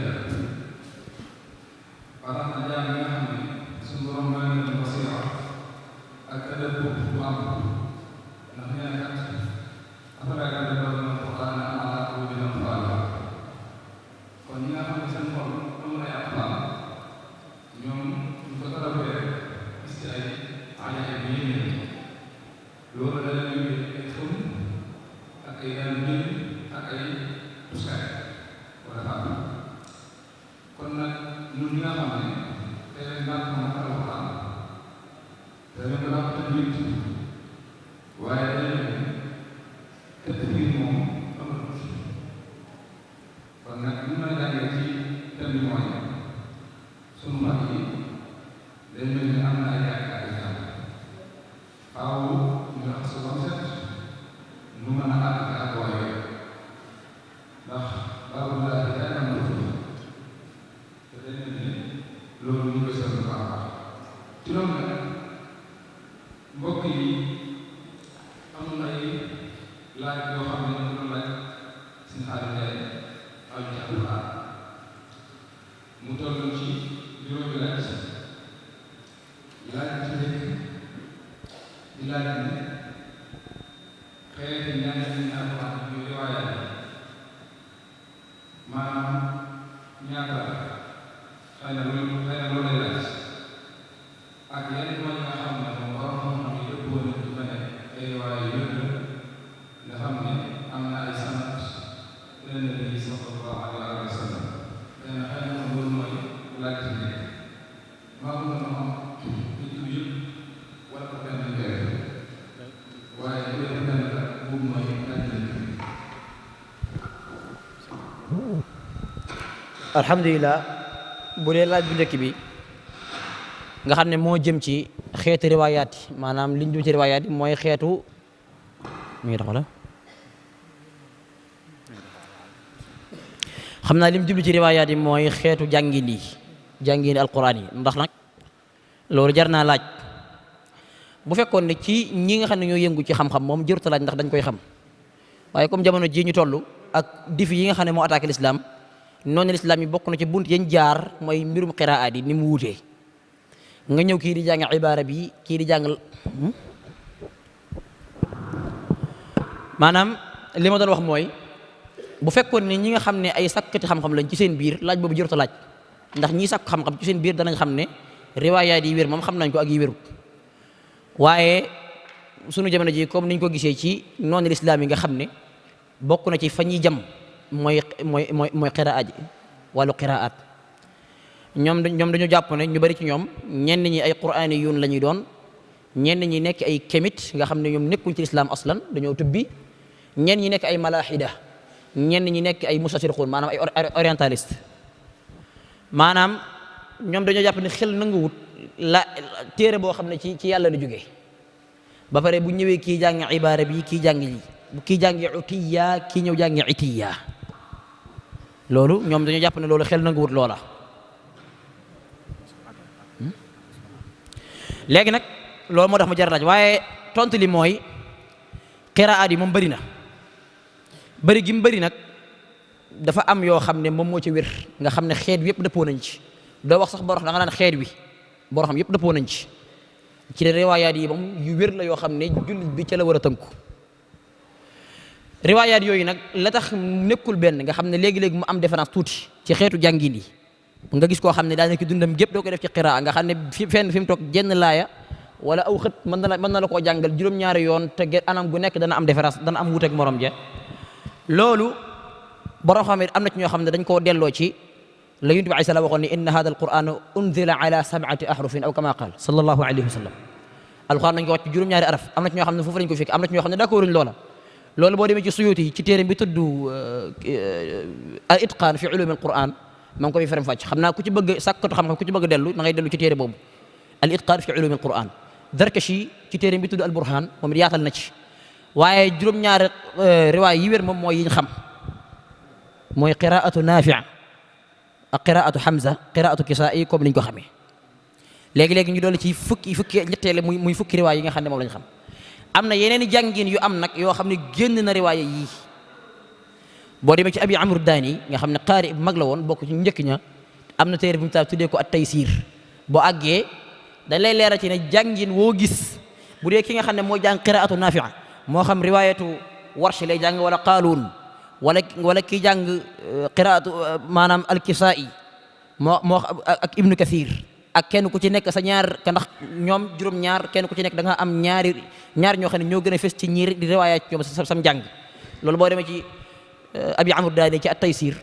ba tax na jaam yi nga xam ne suñu borom may na leen basira ak ëllëg bu am ndax nee na kat affaire yi dafa doon Alxuraan ala quluubin aqfaaluhaa kon ñi nga xam ne seen xol amul ay aqfaal ñoom ñu ko tadabburee gis ci ay ajaayib yi yéeme loolu day mel ni am na ay yaakaar yu am faaw ñu raxas ko set nu mën a àgg ak waaye ndax baabu daal di yaakaar na ko te day mel ni loolu ñu koy seetlu baax a baax ci loolu nag mbokk yi am na ay laaj yoo xam ne ñu doon laaj suñu xaalis day aw ci alxuraan mu toll ci juróomi laaj laaj ci nekk di laaj ne xeeti ñaan yi alxuraan yu riwaayaat yi maanaam ñaata la xëy na loolu lay laaj ak yenn mooy nga xam ne moom borom xam-xam yi yëpp woon nañ ci ba ne ay riwaaya yu yëpp nga xam ne am na ay sanat leen nabi sallallahu alayhi wa sallam xëy na loolu mooy laaj ci nekk maa mun na am nit yu yëpp wala ko benn njëriñ waaye bu dee benn la boobu mooy laaj ci nekk. alhamdulilah bu dee laaj bu njëkk bi nga xam ne moo jëm ci xeetu riwaayaat yi maanaam liñ jëm ci riwaayaat yi mooy xeetu mi ngi tax wala xam naa lim jublu ci riwaayaat yi mooy xeetu jàngin alquran yi ndax nag loolu jar naa laaj bu fekkoon ne ci ñi nga xam ne ñoo yëngu ci xam-xam moom jëruta laaj ndax dañ koy xam waaye comme jamono ji ñu toll ak difi yi nga xam ne moo attaqué l'islam noonu l'islam yi bokk na ci bunt yañ jaar mooy mbirum qiraat yi ni mu wuutee nga ñëw kii di jàng ibaara bi kii di jàng maanaam li ma doon wax mooy bu fekkoon ne ñi nga xam ne ay sakkati xam-xam lañ ci seen biir laaj boobu jërta laaj ndax ñii sakk xam-xam ci seen biir danañ xam ne riwaayaat yi wér moom xam nañ ko ak yi wérut waaye sunu jamono ji comme niñ ko gisee ci noonu lislaam yi nga xam ne bokk na ci fa ñuy jam mooy qiraat ji wàllu qiraat ñoom dañu jàpp ne ñu bari ci ñoom ñenn ñi ay quraaniyuun la ñuy doon ñenn ñi nekk ay kémit nga xam ne ñoom nekkuñ ci lislaam aslan dañoo tubbi ñenn ñi nekk ay malaaxida ñenn ñi nekk ay mustashrikuun maanaam ay orientaliste maanaam ñoom dañoo jàpp ne xel nanguwut la téere boo xam ne ci yàlla la jógee ba pare bu ñëwee kii jàng ibaara bi kii jàng ji kii jàngi utiya kii ñëw jàngi itiya loolu ñoom dañoo jàpp ne loolu xel nanguwut loola léegi nag loolu moo tax ma jar laaj waaye tontu li mooy qiraat yi moom bëri na bëri gi mu bëri nag dafa am yoo xam ne moom moo ci wér nga xam ne xeet wi yëpp dëppoo nañ ci doo wax sax boo da nga naan xeet wi boo xam yëpp dëppoo nañ ci riwaayaat yi moom yu wér la yoo xam ne jullit bi ca la war a tënku riwaayaat yooyu nag la tax nekkul benn nga xam ne léegi-léegi mu am différence tuuti ci xeetu jàngin yi nga gis koo xam ne daanaka dundam gépp doo ko def ci qiraa nga xam ne fi mu toog jenn laaya wala aw xët mën na la koo jàngal juróom-ñaari yoon te anam gu nekk dana am différence dana am wuuteeg morom ja loolu borom xam ne am na ci ñoo xam ne dañ koo delloo ci la Yonent bi alayhi salaam waxoon ne inna hada alquran unzila ala 7 ahrufin aw kama qaal sallallahu alayhi wa sallam alquran dañ ko wax ci juróom-ñaari araf am na ci ñoo xam ne foofu lañ ko fekk am na ci ñoo xam ne d'accorduñ loola loolu boo demee ci Suyuti ci téere bi tudd al itqaan fi ulumi alquran ma ngi ko fi faram fàcc xam naa ku ci bëgg sàkkatu xam-xam ku ci bëgg dellu ma ngay dellu ci téere boobu al itqaan fi ulumi alquran Darkashi ci téere bi tudd al burhan moom it yaatal na ci waaye juróom-ñaari riwaay yi wér moom mooy yiñ xam mooy qiraatu Naafi' ak qiraatu Hamza qiraatu Kisaa'i comme niñ ko xamee léegi-léegi ñu dolli ci fukki ñetteele muy fukki riwaay yi nga xam ne moom lañ xam am na yeneen i jàngin yu am nag yoo xam ne génn na riwaaya yii boo demee ci Abi Amr Daani nga xam ne qaari bu mag la woon bokk ci njëkk ña am na téere bu mu taal tuddee ko at-Taysiir boo àggee dañ lay leeral ci ne jàngin woo gis bu dee ki nga xam ne moo jàng qiraatu Naafi' moo xam riwaayatu Warsh lay jàng wala Qaaluun wala kii jàng qiraatu maanaam al-Kisaa'i moo ak Ibnu Kathir ak kenn ku ci nekk sa ñaar ka ndax ñoom juróom-ñaar kenn ku ci nekk da nga am ñaar ñoo xam ne ñoo gën a fës ci ñi di riwaaya ci ñoom sam jàng loolu boo demee ci Abi Amr Daani ci at-Taysiir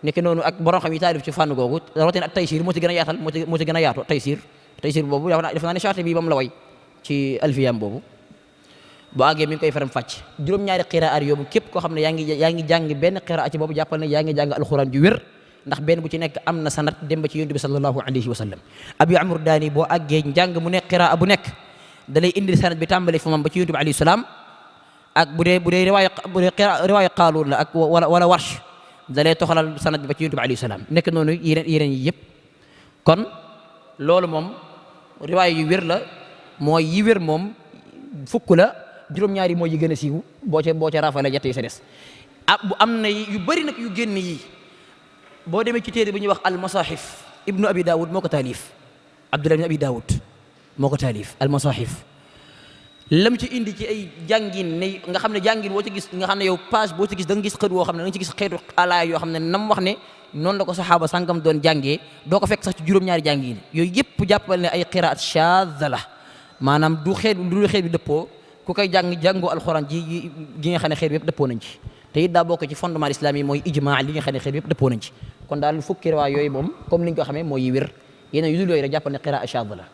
nekk noonu ak borom xam yi taalif ci fànn googu rawatina at-Taysiir moo ci gën a yaatal moo ci gën a yaatu Taysiir boobu def naa ne charte bi moom la way ci alfiyam boobu boo àggee mi ngi koy faram fàcc juróom-ñaari qiraat yoobu képp koo xam ne yaa ngi jàng benn qiraat ci boobu jàppal ne yaa ngi jàng alxuraan ju wér ndax benn bu ci nekk am na sanad dem ba ci yonent bi sallallahu alayhi wa sallam. Abi Amr Daani boo àggee njàng mu nekk qiraa bu nekk da lay indi sanad bi tàmbale fa moom ba ci yonent bi alayhi salaam ak bu dee riwaaya Qaaluun la ak wala Warsh da lay toxalal sanad bi ba ci yonent bi alayhi salaam nekk noonu yeneen yi yëpp. kon loolu moom riwaaya yu wér la mooy yi wér moom fukk la juróom-ñaari mooy yi gën a siiw boo ca rafale jett yi sa des bu am na yu bëri nag yu génn yi boo demee ci téere bi ñuy wax al masahif ibnu abi daawud moo ko taalif abdullah ibnu abi daawud moo ko taalif al masahif lam ci indi ci ay jàngin ne nga xam ne jàngin boo ci gis nga xam ne yow page boo ci gis da nga gis xët woo xam ne da nga ci gis xeetu alaay yoo xam ne nam wax ne noonu la ko saxaaba sàngam doon jàngee doo ko fekk sax ci juróom-ñaari jàngin yooyu yëpp jàppal ne ay qiraat shaadha la maanaam du xeet bi dëppoo ku koy jàngoo alxuraan gi nga xam ne xeet bi yëpp dëppoo nañ ci te it daa bokk ci fondement l'islam yi mooy ijmaa li nga xam ne xeet bi yëpp dëppoo nañ ci kon daal fukki riwaaya yooyu moom comme ni nga ko xamee mooy yi wér yeneen yu dul yooyu rek jàppal ne qiraat shaadha la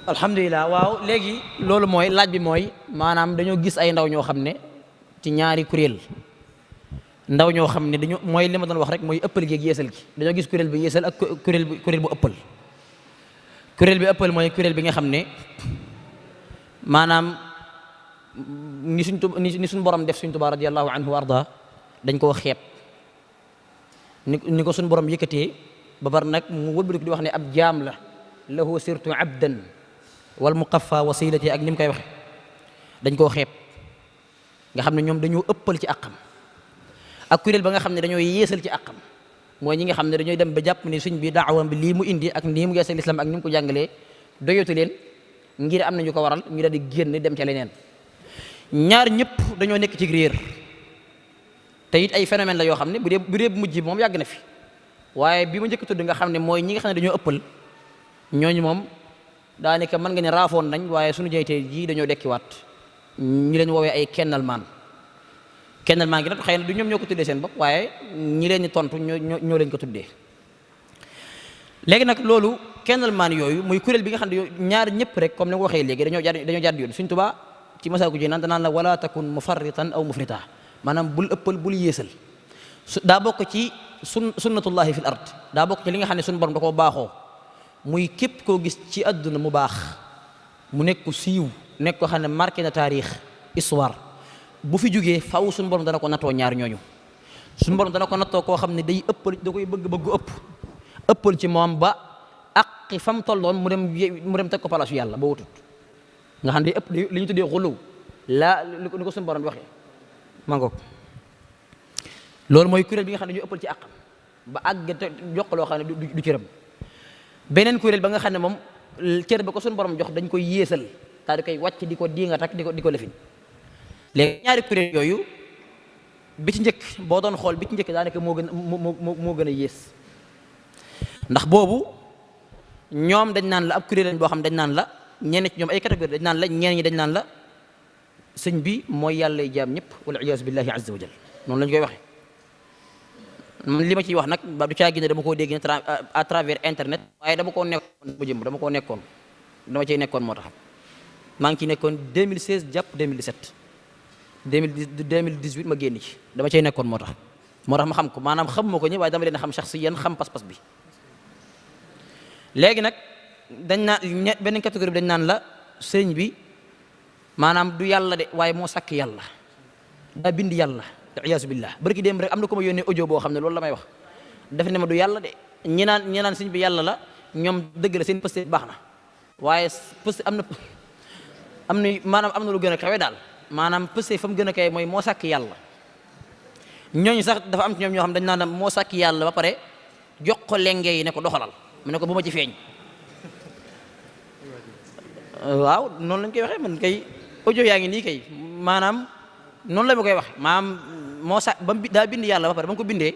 alhamdulilah waaw léegi loolu mooy laaj bi mooy maanaam dañoo gis ay ndaw ñoo xam ne ci ñaari kuréel ndaw ñoo xam ne dañoo mooy li ma doon wax rek mooy ëppal gi ak yeesal gi dañoo gis kuréel bi yeesal ak kuréel bu ëppal kuréel bi ëppal mooy kuréel bi nga xam ne maanaam ni suñ borom def suñ Tuubaa radiyallahu anhu wa arda dañ koo xeeb ni ko suñ borom yëkkatee ba bar nag mu wëlbati ko di wax ne ab jaam la lahu sirtu abdan wal muqaffa wasilati ak ni mu koy waxe dañ koo xeeb nga xam ne ñoom dañoo ëppal ci àqam ak kuréel ba nga xam ne dañoo yeesal ci àqam mooy ñi nga xam ne dañooy dem ba jàpp ne suñ bi daawam bi lii mu indi ak nii mu yeesal islam ak ni mu ko jàngalee doyatu leen ngir am na ñu ko waral ñu daal di génn dem ca leneen ñaar ñëpp dañoo nekk ci réer te it ay phénomène la yoo xam ne bu dee bu mujj moom yàgg na fi waaye bi ma njëkk tudd nga xam ne mooy ñi nga xam ne dañoo ëppal ñooñu moom daanaka mën nga ne raafoon nañ waaye suñu jeytee ji dañoo dekkiwaat ñi leen woowee ay kennal maan gi nag xëy na du ñoom ñoo ko tuddee seen bopp waaye ñi leen di tontu ñoo leen ko tuddee léegi nag loolu kennal maan yooyu muy kuréel bi nga xam ne ñaar ñëpp rek comme ni nga ko waxee léegi dañoo jàdd yoon Sëriñ Tuubaa ci Masaalikul Jinaan danaan la wala takun mufarritan aw mufrita maanaam bul ëppal bul yéesal daa bokk ci sunnatullahi fil ard daa bokk ci li nga xam ne suñu borom da koo baaxoo muy képp koo gis ci àdduna mu baax mu nekk ko siiw nekk ko xam ne marqué na taarix histoire bu fi jógee faw suñu borom dana ko nattoo ñaar ñooñu suñu borom dana ko nattoo koo xam ne day ëppal da koy bëgg ëppal ci moom ba aqi fa mu tolloon mu dem teg ko palaasu yàlla ba wutut nga xam ne day ëpp li ñu tuddee xuluw li ko suñu borom di waxee ma ngoog loolu mooy kuréel bi nga xam ne ñu ëppal ci àqam ba àgg te jox loo xam ne du cëram beneen kuréel ba nga xam ne moom cër ba ko suñu borom jox dañ koy yéesal daal di koy wàcc di ko diingat ak di ko lefin léegi ñaari kuréel yooyu bi ci njëkk boo doon xool bi ci njëkk daanaka moo gën a yées ndax boobu ñoom dañ naan la ab kuréel lañ boo xam dañ naan la ñenn ci ñoom ay catégorie dañ naan la ñenn ñi dañ naan la sëñ bi mooy yàlla jaam ñëpp wal iyaazu billahi azza wa jal noonu lañ koy waxee man li ma ciy wax nag ba du caa génne dama koo dégg à travers internet waaye dama koo nekkoon dama ciy nekkoon moo tax maa ngi ciy nekkoon 2016 jàpp 2017 2018 ma génn ci dama cay nekkoon moo tax ma xam ko maanaam xam moo ko ñëpp waaye dama leen xam shaxsiyan xam pas-pas bi léegi nag dañ naan benn catégorie bi dañ naan la sëñ bi maanaam du yàlla de waaye moo sàkk yàlla daa bind yàlla iyaasu billah barki dem rek am na ko ma yónnee audio boo xam ne loolu la may wax def ne ma du yàlla de ñi naan sëñ bi yàlla la ñoom dëgg la seen pëste baax na waaye pëste am na maanaam am na lu gën a kawe daal maanaam pëste fa mu gën a kawe mooy moo sàkk yàlla ñooñu sax dafa am ci ñoom ñoo xam dañ naan moo sàkk yàlla ba pare jox ko lenge yi ne ko doxalal mu ne ko bu ma ci feeñ waaw noonu lañ koy waxee man kay audio yaa ngi nii kay maanaam noonu la ma koy wax maanaam moo sa ba daa bind yàlla ba pare ba mu ko bindee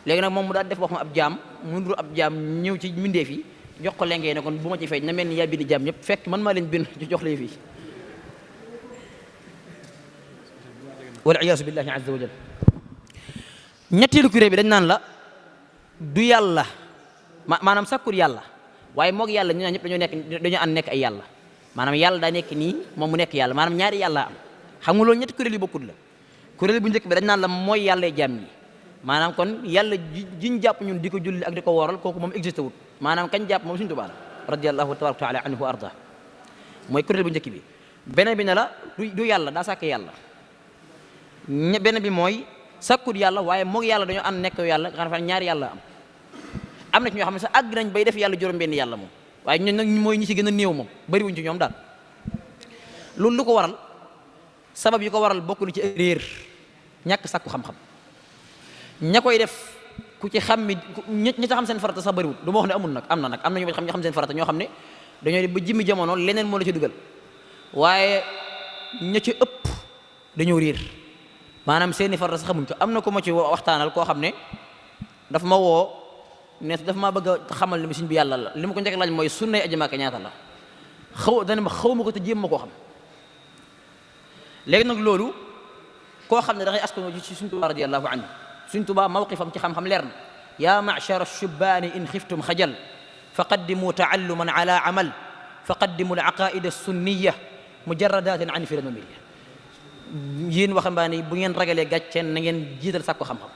léegi nag moom mu daal def boppam ab jaam mu ndur ab jaam ñëw ci mbindeef yi jox ko lengee ne kon bu ma ci feeñ na mel ni yaa bind jaam ñëpp fekk man maa leen bind jox la fii wal iyaasu billahi azza wa jal ñetteelu kuréel bi dañ naan la du yàlla maanaam sakkul yàlla waaye moog yàlla ñu ñëpp dañoo ànd nekk ay yàlla maanaam yàlla daa nekk nii moom mu nekk yàlla maanaam ñaari yàlla am xam nga loolu ñetti kuréel yi bokkut la kuréel bu njëkk bi dañ naan la mooy yàlla jaam ñi maanaam kon yàlla jiñ jàpp ñun di ko julli ak di ko wooral kooku moom existé wut maanaam kañ jàpp moom Sëriñ Tuubaa la radiyallahu tabaraka taala anhu wa arda mooy kuréel bu njëkk bi beneen bi ne la du yàlla daa sàkk yàlla beneen bi mooy sàkkut yàlla waaye moog yàlla dañoo ànd nekk yàlla nga xam ne ñaari yàlla am na ci ñoo xam ne sax àgg nañ bay def yàlla juróom-benn yàlla moom waaye ñun nag mooy ñi ci gën a néew moom bariwuñ ci ñoom daal loolu lu ko waral sabab yi ko waral bokk na ci réer ñàkk sàkku xam-xam ña koy def ku ci xam mi ñi ci xam seen farata sax bariwul du ma wax ne amul nag am na ñu xam seen farata ñoo xam ne dañoo dem ba jimmi jamono leneen moo la ci dugal waaye ña ci ëpp dañoo réer maanaam seeni farata sax xamuñ ko am na ko ma ci waxtaanal koo xam ne daf ma woo ne daf maa bëgg a xamal ne sëñ bi yàlla la li ma ko njëkk laaj mooy sunnay aji Màkka ñaata la dana ma xaw ma ko te jéem ma koo xam léegi nag loolu koo xam ne da ngay askan ci Sëriñ Tuubaa radiyallahu anhu Sëriñ Tuubaa mawqifam ci xam-xam leer na yaa ma'shara ash-shubbaani in xiftum xajal faqaddimu ta'alluman ala amal faqaddimu al-aqaa'ida as-sunniyya mujarradatin an firan wa mirya yéen waxambaane bu ngeen ragalee gàcceen na ngeen jiital sàkku xam-xam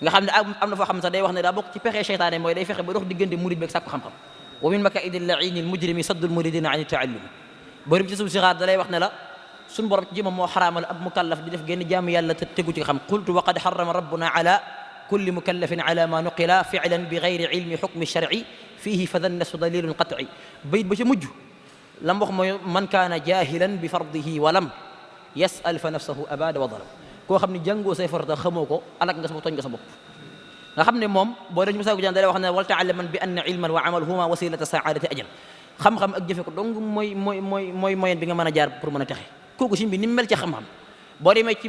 nga xam ne am na foo xam ne sax day wax ne daa bokk ci pexe seytaane mooy day fexe ba dox diggante murid beeg sàkku xam-xam wa min makaa'idi al-la'iini al-mujrimi saddul muridina an at-ta'allumi borom ci suuf si xaar da lay wax ne la suñu borom ci jëmam moo xaraamal ab mukallaf di def génn jaamu yàlla te tegu ci xam qultu wa qad harrama rabbuna ala kulli mukallafin ala ma nuqila fi'lan bi ghayri ilmi hukmi shar'i fihi fa dannasu dalilun qat'i bayit ba ca mujj lam wax mooy man kaana jahilan bi fardihi wa lam yas'al fa nafsahu abada wa dalam koo xam ne jàngoo say farata xamoo ko alak nga sa bopp tooñ nga sa bopp nga xam ne moom boo dañu Musaa Gujaan da lay wax ne wal ta'allaman bi anna ilman wa amal huma wasilata sa'adati ajal xam-xam ak jëfe ko dong mooy moyen bi nga mën a jaar pour mën a texe kooku sëñ bi ni mu mel ci xam-xam boo demee ci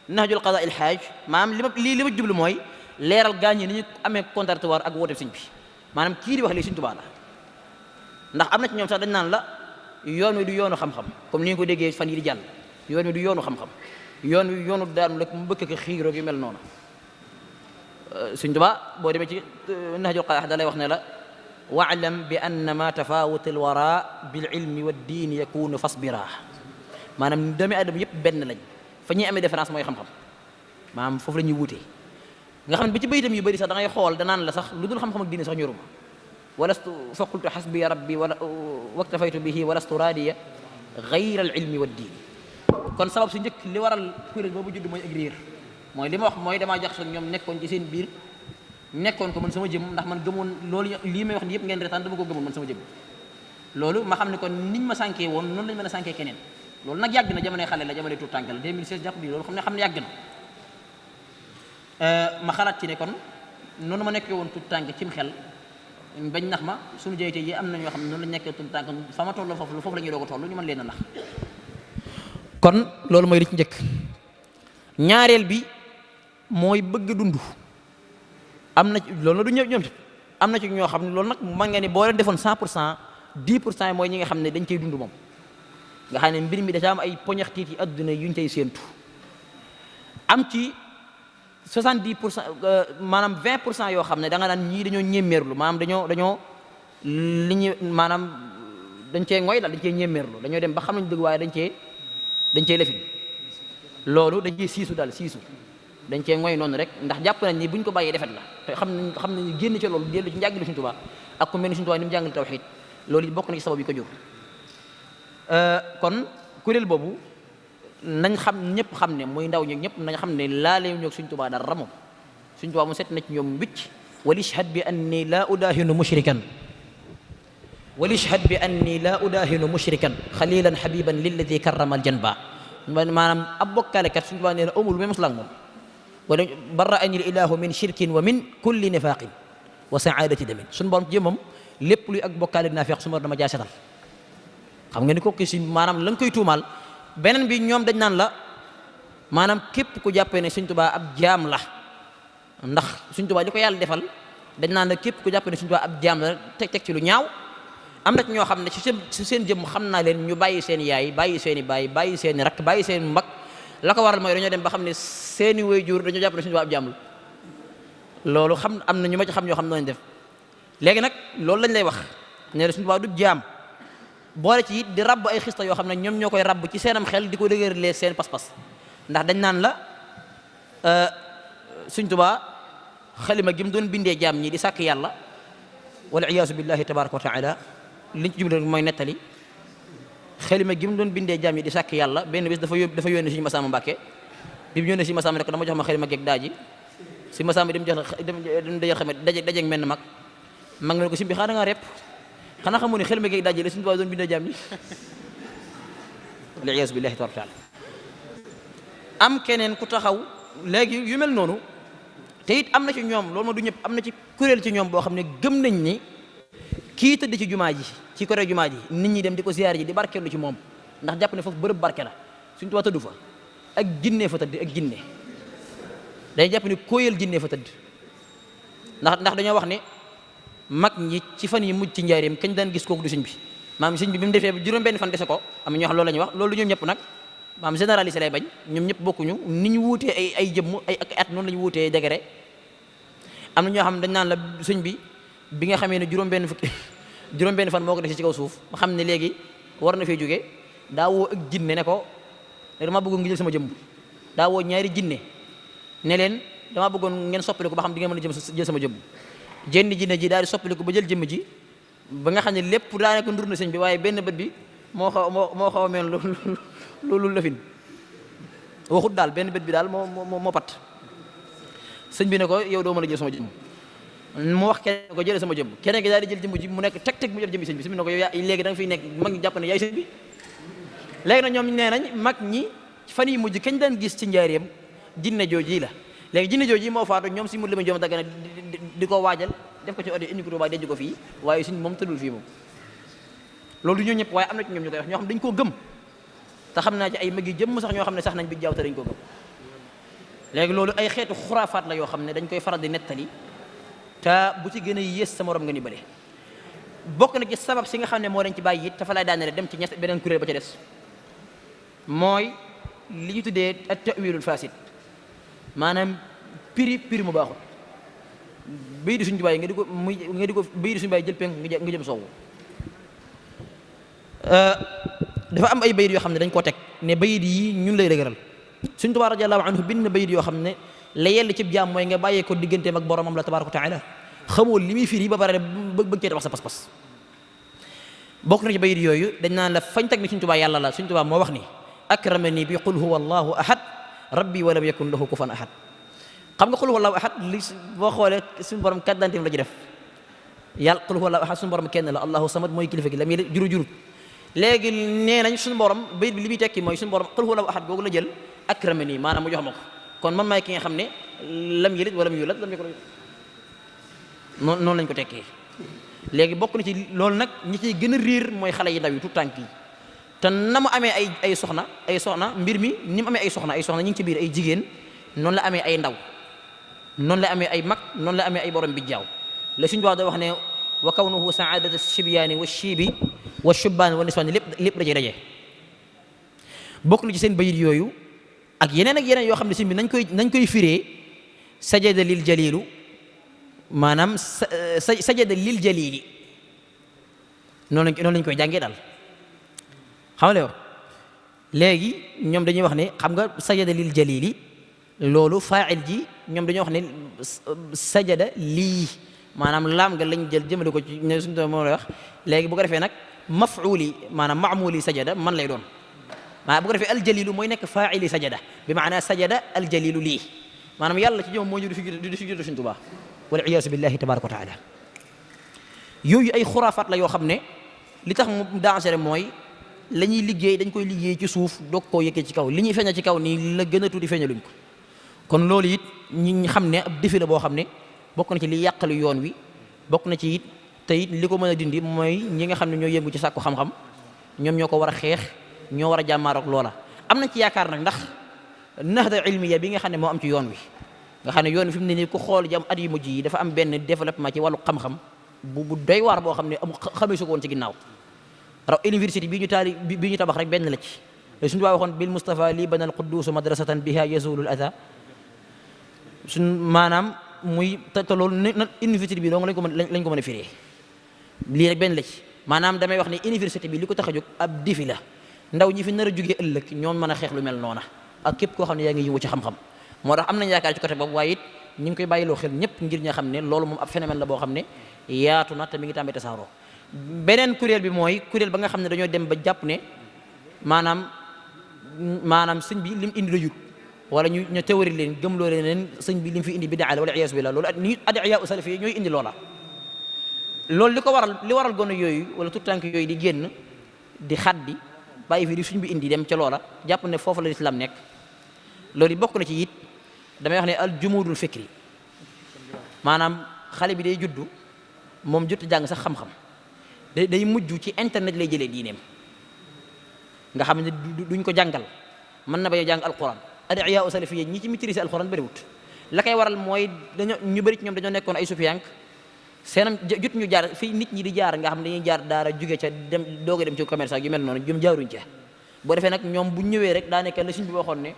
nahjul qadaa il haaj maanaam li ma jublu mooy leeral gaañi ni ñu amee contradictoire ak woote sëñ bi maanaam kii di wax lii Sëñ Tuubaa la ndax am na ci ñoom sax dañ naan la yoon wi du yoonu xam-xam comme ni nga ko déggee fan yi di jàll yoon wi du yoonu xam-xam yoon wi yoonu daanu rek mu bëkk ko xiiroog yu mel noonu Sëñ Tuubaa boo demee ci nahjul qadaa da lay wax ne la wa'lam bi anna ma tafawut al wara bil ilmi wad diin yakunu fasbira maanaam doomi aadama yëpp benn lañ fa ñuy amee différence mooy xam-xam maanaam foofu la ñuy wuutee nga xam ne ba ci baytam yu bëri sax da ngay xool danaan la sax lu dul xam-xam ak diine sax ñoruma walastu fa qultu xasbiya rabbi wala waktafaytu bihi walastu raadiya gayra al ilmi wa diin kon sabab su njëkk li waral kuréel boobu judd mooy ak réer mooy li ma wax mooy damaa jaxasoo ñoom nekkoon ci seen biir nekkoon ko man sama jëm ndax man gëmoon loolu lii may wax ni yëpp ngeen retaan dama ko gëmoon man sama jëm loolu ma xam ne kon niñ ma sànkee woon noonu lañ mën a sànkee keneen loolu nag yàgg na jamonoy xale la jamonoy tuut tànk la 2016 jàpp bi loolu xam ne yàgg na ma xalaat ci ne kon noonu ma nekkee woon tuut tànk cim xel bañ nax ma suñu jëyte yi am na ñoo xam ne noonu lañ nekkee tum tànk fa ma toll foofu la ñuy doog a toll ñu mën leen a nax kon loolu mooy li ci njëkk. ñaareel bi mooy bëgg dund am na ci loolu du ñoom am na ci ñoo xam ne loolu nag mën nga ni boo leen defoon 100% 10% yi mooy ñi nga xam ne dañ cey dund moom nga xam ne mbir mi dafa am ay poñaxtiit yi adduna yuñ cay séentu am ci 70% maanaam 20% yoo xam ne da nga naan ñii dañoo ñemmeerlu maanaam dañoo li ñu maanaam dañ cee ngoy daal dañ cee ñemmeerlu dañoo dem ba xam nañ dëgg waaye dañ cee lefin loolu dañ cee siisu daal siisu dañ cee ngoy noonu rek ndax jàpp nañ ni buñ ko bàyyee defet la te xam nañ génn ci loolu dellu ci njàngale Sëriñ Tuubaa ak ku mel ni Sëriñ Tuubaa ni mu jàngale tawxiid loolu it bokk na ci sabab yi ko jur kon kuréel boobu nañ xam ñëpp xam ne muy ndaw ñi ñëpp nañ xam ne laaleew ñoog Sëriñ Tuubaa dara moom Sëriñ Tuubaa mu set na ci ñoom wicc walishhad bi anni laa udaahinu mushrikan walishhad bi anni laa udaahinu mushrikan xalilan habiban lilladi karrama aljanba maanaam ab bokkaalekat Sëriñ Tuubaa nee na amul même moom wala barra'ani ilahu min shirkin wa min kulli nifaqin wa saadati damin suñu borom jëmmam lépp luy ak bokkaale dinaa feex su ma dama jaasetal xam nga ni kooku si maanaam la nga koy tuumaal beneen bi ñoom dañ naan la maanaam képp ku jàppee ne Sëriñ Tuubaa ab jaam la ndax Sëriñ Tuubaa li ko yàlla defal dañ naan la képp ku jàppee ne Sëriñ Tuubaa ab jaam la teg ci lu ñaaw am na ci ñoo xam ne ci seen jëmm xam naa leen ñu bàyyi seen yaay bàyyi seen i baay bàyyi seen i rakk bàyyi seen mbag la ko waral mooy dañoo dem ba xam ne seeni waajur dañoo jàpp ne Sëriñ Tuubaa ab jaam la loolu xam am na ñu ma ci xam ñoo xam noonu def léegi nag loolu lañ lay wax ne Sëriñ Tuubaa du jaam boole ci it di rabb ay xista yoo xam ne ñoom ñoo koy rabb ci seenam xel di ko dëgëralee seen pas-pas ndax dañ naan la Sëriñ Tuubaa xalima gi mu doon bindee jaam ñi di sàkk yàlla wal iyaasu billahi tabaraka wa taala liñ ci jublu rek mooy nettali xalima gi mu doon bindee jaam ñi di sàkk yàlla benn bés dafa yónni Sëriñ Masamba Mbàkke bi mu yónnee Sëriñ Masamba ne ko dama jox ma xalima geeg daaji Sëriñ Masamba dem daje xamet dajeeg menn mag ne ko simbi xanaa da ngaa repp xanaa xamoo ne xalima geeg daaji la Sëriñ Tuubaa doon bindee jaam ñi wal iyaasu billahi tabaraka wa taala am keneen ku taxaw léegi yu mel noonu te it am na ci ñoom loolu ma du ñëpp am na ci kuréel ci ñoom boo xam ne gëm nañ ni kii tëdd ci jumaa ji ci côté jumaa ji nit ñi dem di ko ziyaar ji di barkeelu ci moom ndax jàpp ne foofu bërëb barke la Sëriñ Tuubaa tëddu fa ak jinne fa tëdd ak jinne day jàpp ne kóoyal jinne fa tëdd ndax dañoo wax ne mag ñi ci fan yi mujj ci njaareem kañ daan gis kooku du sëñ bi maam sëñ bi mu defee juróom-benn fan dese ko am ñoo xam loolu la ñuy wax loolu ñoom ñëpp nag maam généralisé lay bañ ñoom ñëpp bokkuñu ni ñu wuutee ay jëmm ay at noonu la ñu wuutee degré am na ñoo xam dañ naan la sëñ bi nga xamee ne juróom-benn fan moo ko def ci kaw suuf ma xam ne léegi war na fee jógee daa woo ak jinne ne ko dama bëggoon nga jël sama jëmm daa woo ñaari jinne ne leen dama bëggoon ngeen soppaliku ba xam di nga mën a jël sama jëmm jenn jinne ji daal di soppaliku ba jël jëmm ji ba nga xam ne lépp daanaka ndur na sëñ bi waaye benn bët bi moo xaw a mel loolu lëfin waxut daal benn bët bi daal moo pat sëñ bi ne ko yow doo mën a jël sama jëmm mu wax keneen ko jëlee sama jëmm keneen ki daal di jël jëmm ji mu nekk teg mu jël jëmmi sëñ bi sëñ bi ne ko yow léegi da nga fiy nekk mag ñi jàpp ne yaay sëñ bi léegi nag ñoom nee nañ mag ñi fan yi mujj kañ daan gis ci njaareem jinne jooji la léegi jinne jooji moo faatu ñoom si mu lima joom dagg na di ko waajal def ko ci audio indi ko Tuubaa denc ko fii waaye suñ moom tëddul fii moom loolu du ñoo ñëpp waaye am na ci ñoom ñu koy wax ñoo xam dañ koo gëm te xam naa ci ay mag yi jëmm sax ñoo xam ne sax nañ bi jaaw te dañ ko gëm léegi loolu ay xeetu xuraafaat la yoo xam ne dañ koy faral di nettali te bu ci gën a yées sa morom nga ni bële bokk na ci sabab si nga xam ne moo dañ ci bàyyi it te fa lay daanele dem ci ñett beneen kuréel ba ca des mooy li ñu tuddee at ta'wilul fasid maanaam piri mu baaxul bay di suñu tubaay nga di ko bay di suñu baay jël penk nga jëm sowwu dafa am ay bayit yoo xam ne dañ koo teg ne bayit yi ñun lay dëgëral Sëriñ Tuubaa radiyallaahu anhu bind na bayit yoo xam ne la yell ci jaam mooy nga bàyyee ko digganteem ak boromam la tabaaraka wa taala xamoo li muy firi ba pare bëgg cee tabax sa pas-pas bokk na ci bayit yooyu dañ naan la fañ teg ni Sëriñ Tuubaa yàlla la Sëriñ Tuubaa moo wax ni akramani bi qul huwa allahu ahad rabbi wa lam yakun lahu kufuwan ahad xam nga qul huwa allahu ahad li boo xoolee suñu borom kàddanteem la ci def yàlla qul huwa allahu ahad suñu borom kenn la allahu samad mooy kilifa gi la muy jurut léegi nee nañ suñu borom bayit bi li muy tekki mooy suñu borom qul huwa allahu ahad googu la jël akramani maanaam mu jox ma ko kon man maay ki nga xam ne lam yalid walam yulad lam yakun noonu lañ ko tekkee léegi bokk na ci loolu nag ñi ciy gën a réer mooy xale yi ndaw yi tout tànk yi te na mu amee ay soxna mbir mi ni mu amee ay soxna ñu ngi ci biir ay jigéen noonu la amee ay ndaw noonu la amee ay mag noonu la amee ay borom bi jaaw la suñu baax da wax ne wa kawnuhu saadata shibyaani wa shiibi wa shubbaan wa niswaan lépp dajee dajee bokk na ci seen bayit yooyu ak yeneen yoo xam ne si bi nañ koy firee sajada lil jalilu maanaam sajada lil jalili noonu lañ koy jàngee daal xam nga léegi ñoom dañuy wax ne xam nga sajada lil jalili loolu faa'il ji ñoom dañoo wax ne sajada lii maanaam laam nga lañ jël jëmale ko ci ne suñu doon moo lay wax léegi bu ko defee nag maf'uli maanaam ma'muli sajada man lay doon maanaam bu ko defee aljalilu mooy nekk faa'ili sajada bi maanaa sajada aljalilu lii maanaam yàlla ci jëm moo ñu di sujjóotu Sëriñ Tuubaa wal iyaazu billahi tabaaraka wa taala yooyu ay xuraafaat la yoo xam ne li tax mu danger mooy la ñuy liggéey dañ koy liggéey ci suuf doog koo yëkkee ci kaw li ñuy feeñal ci kaw nii la gën a tuuti feeñaluñ ko kon loolu it ñi xam ne ab défi la boo xam ne bokk na ci li yàqalu yoon wi bokk na ci it te it li ko mën a dindi mooy ñi nga xam ne ñoo yëngu ci sàkku xam-xam ñoom ñoo ko war a xeex ñoo war a jàmmaarook loola am nañ ci yaakaar nag ndax nahda ilmiya bi nga xam ne moo am ci yoon wi nga xam ne yoon wi fi mu ne nii ku xool jam at yu mujj yi dafa am benn développement ci wàllu xam-xam bu doy waar boo xam ne amu xamee su ko woon ci ginnaaw raw université bi ñu tabax rek benn la ci suñu waa waxoon bil Mustafa lii banal quddus madrasatan biha yazulul adha suñ maanaam muy te loolu na université bi donc lañ ko mën a firee lii rek benn la ci maanaam damay wax ne université bi li ko tax a jóg ab défi la ndaw ñi fi nar a jógee ëllëg ñoom mën a xeex lu mel noona ak képp koo xam ne yaa ngi yëngu ci xam-xam moo tax am nañ yaakaar ci côté boobu waaye it ñu ngi koy bàyyiloo xel ñëpp ngir ña xam ne loolu moom ab phénomène la boo xam ne yaatu na te mi ngi tàmbali tasaaroo beneen kuréel bi mooy kuréel ba nga xam ne dañoo dem ba jàpp ne maanaam sëñ bi lim indi la jut wala ñu théorie leen gëmloo leen sëñ bi lim fi indi bidaa la wala iyaasu billah loolu ni adiyaa salafi ñooy indi loola loolu li waral gone yooyu wala tout tànk yooyu di génn di xaddi bàyyi fi di suñ bi indi dem ca loola jàpp ne foofu la lislaam nekk loolu bokk na ci it damay wax ne al jumudul fikri maanaam xale bi day juddu moom jot jàng sax xam-xam day mujj ci internet lay jëlee diineem nga xam ne duñ ko jàngal mën na bay jàng alquran adiyaa salafiyya ñi ci maîtriser alquran bëriwut la koy waral mooy ñu bëri ci ñoom dañoo nekkoon ay sufiyank seenam jot ñu jaar fii nit ñi di jaar nga xam ne dañuy jaar daara jóge ca dem doog a dem ci commerce ak yu mel noonu jëm jaaruñ ca boo defee nag ñoom bu ñëwee rek daa nekk la suñ bi waxoon ne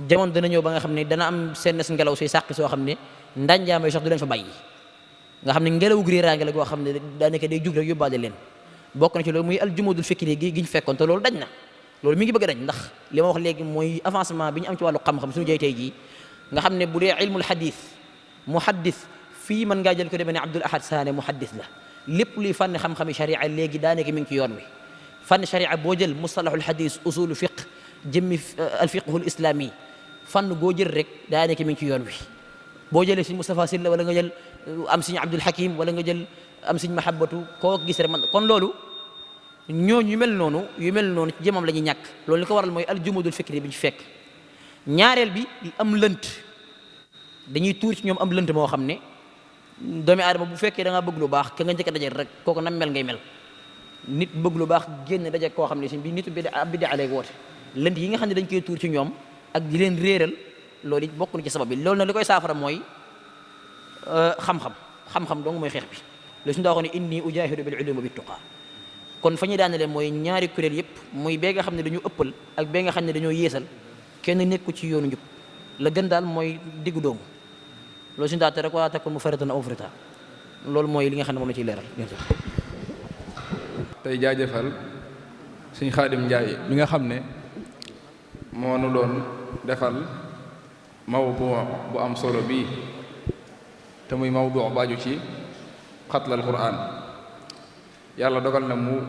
jamono dana ñëw ba nga xam ne dana am seen ngelaw suy sàqi soo xam ne ndanjaamay sax du leen fa bàyyi nga xam ne ngelawu réeraange la goo xam ne daa nekk day jug rek yóbbaale leen bokk na ci loolu muy aljumudul fikri gi ñu fekkoon te loolu dañ na loolu mi ngi bëgg a dañ ndax li ma wax léegi mooy avancement bi ñu am ci wàllu xam-xam suñu jëy tey jii nga xam ne bu dee ilmul hadith muhaddis fii mën ngaa jël ko demee ne Abdul Ahad Saane muhaddis la lépp luy fànn xam-xami sharia léegi daa nekk mi ngi ci yoon wi fànn sharia boo jël mustalahul hadith usulu fiqh jëmmi alfiqhul islami fànn goo jël rek daa nekk mi ngi ci yoon wi boo jëlee siñ Moustapha Sylla wala nga jël am siñ Abdul Hakim wala nga jël am siñ Mahabbatu koo gis rek man kon loolu ñooñu yu mel noonu ci jëmam la ñuy ñàkk loolu li ko waral mooy aljumudul fikri bi ñu fekk ñaareel bi am lënt dañuy tuur ci ñoom am lënt moo xam ne doomi aadama bu fekkee da nga bëgg lu baax ka nga njëkk a dajeel rek kooku nam mel ngay mel nit bëgg lu baax génn daje koo xam ne si bi nitu bid'a lay woote lënt yi nga xam ne dañ koy tuur ci ñoom ak di leen réeral loolu it bokk na ci sabab bi loolu nag li koy saafara mooy xam-xam dong mooy xeex bi lu suñu daa waxoon ne inni ujahidu bil ulumi bit tuqa kon fa ñuy daanale mooy ñaari kuréel yëpp muy bee nga xam ne dañu ëppal ak bee nga xam ne dañoo yeesal kenn nekku ci yoonu njub la gën daal mooy diggu doomu loolu suñu daa te rek waa takun mufarritan aw mufrita loolu mooy li nga xam ne moom la ciy leeral tey jaajëfal suñ Xaadim Njaay mi nga xam ne moo nu doon defal mawdu bu am solo bii te muy mawdu baaju ci xatlal Qur'an yàlla dogal na mu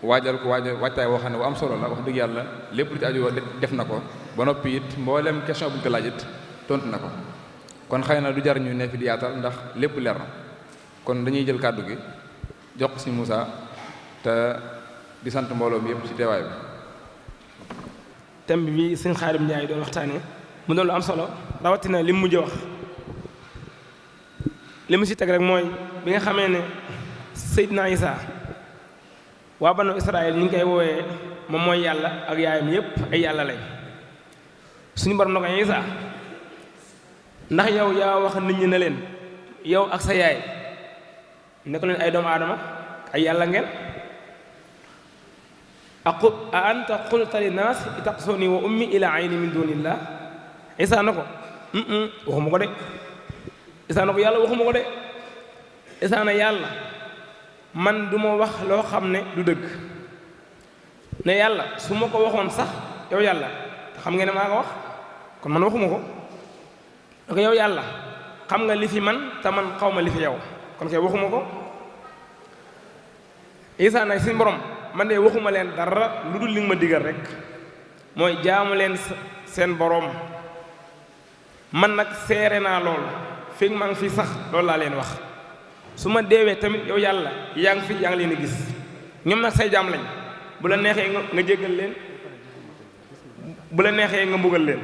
waajal waajtaay woo xam ne bu am solo la wax dëgg yàlla lépp lu ci aju def na ko ba noppi it mboolem question bu ñu ko laaj it tontu na ko kon xëy na du jar ñu ne fi di yaatal ndax lépp leer na kon dañuy jël kàddu gi jox ko si Moussa te di sant mbooloo mi yëpp ci teewaay bi. thème bi sëñ Xaadim Njaay doon waxtaane mu doon lu am solo rawatina li mu mujj wax li mu si teg rek mooy bi nga xamee ne Seydina Isa waa banu Israël ñu ngi koy woowee moom mooy yàlla ak yaayam yépp ay yàlla lañ suñu borom na ko Isa ndax yow yaa wax nit ñi ne leen yow ak sa yaay nekk leen ay doomu aadama ay yàlla ngeen a anta qulta linnaas ittaxisuuni wa ummi ilaahayni min duunillah Isa na ko waxuma ko de Isa na ko yàlla waxuma ko de Isa na yàlla man du ma wax loo xam ne du dëgg ne yàlla su ma ko waxoon sax yow yàlla xam nga ne maa ko wax kon man waxuma ko donc yow yàlla xam nga li fi man te man xaw ma li fi yow kon kay waxuma ko Isa nag suñu borom man de waxuma leen dara lu dul li nga ma digal rek mooy jaamu leen seen borom man nag seere naa loolu fekk maa ngi fi sax loolu laa leen wax su ma deewee tamit yow yàlla yaa ngi fi yaa ngi leen di gis ñoom nag say jaam lañ bu la neexee nga jéggal leen bu la neexee nga mbugal leen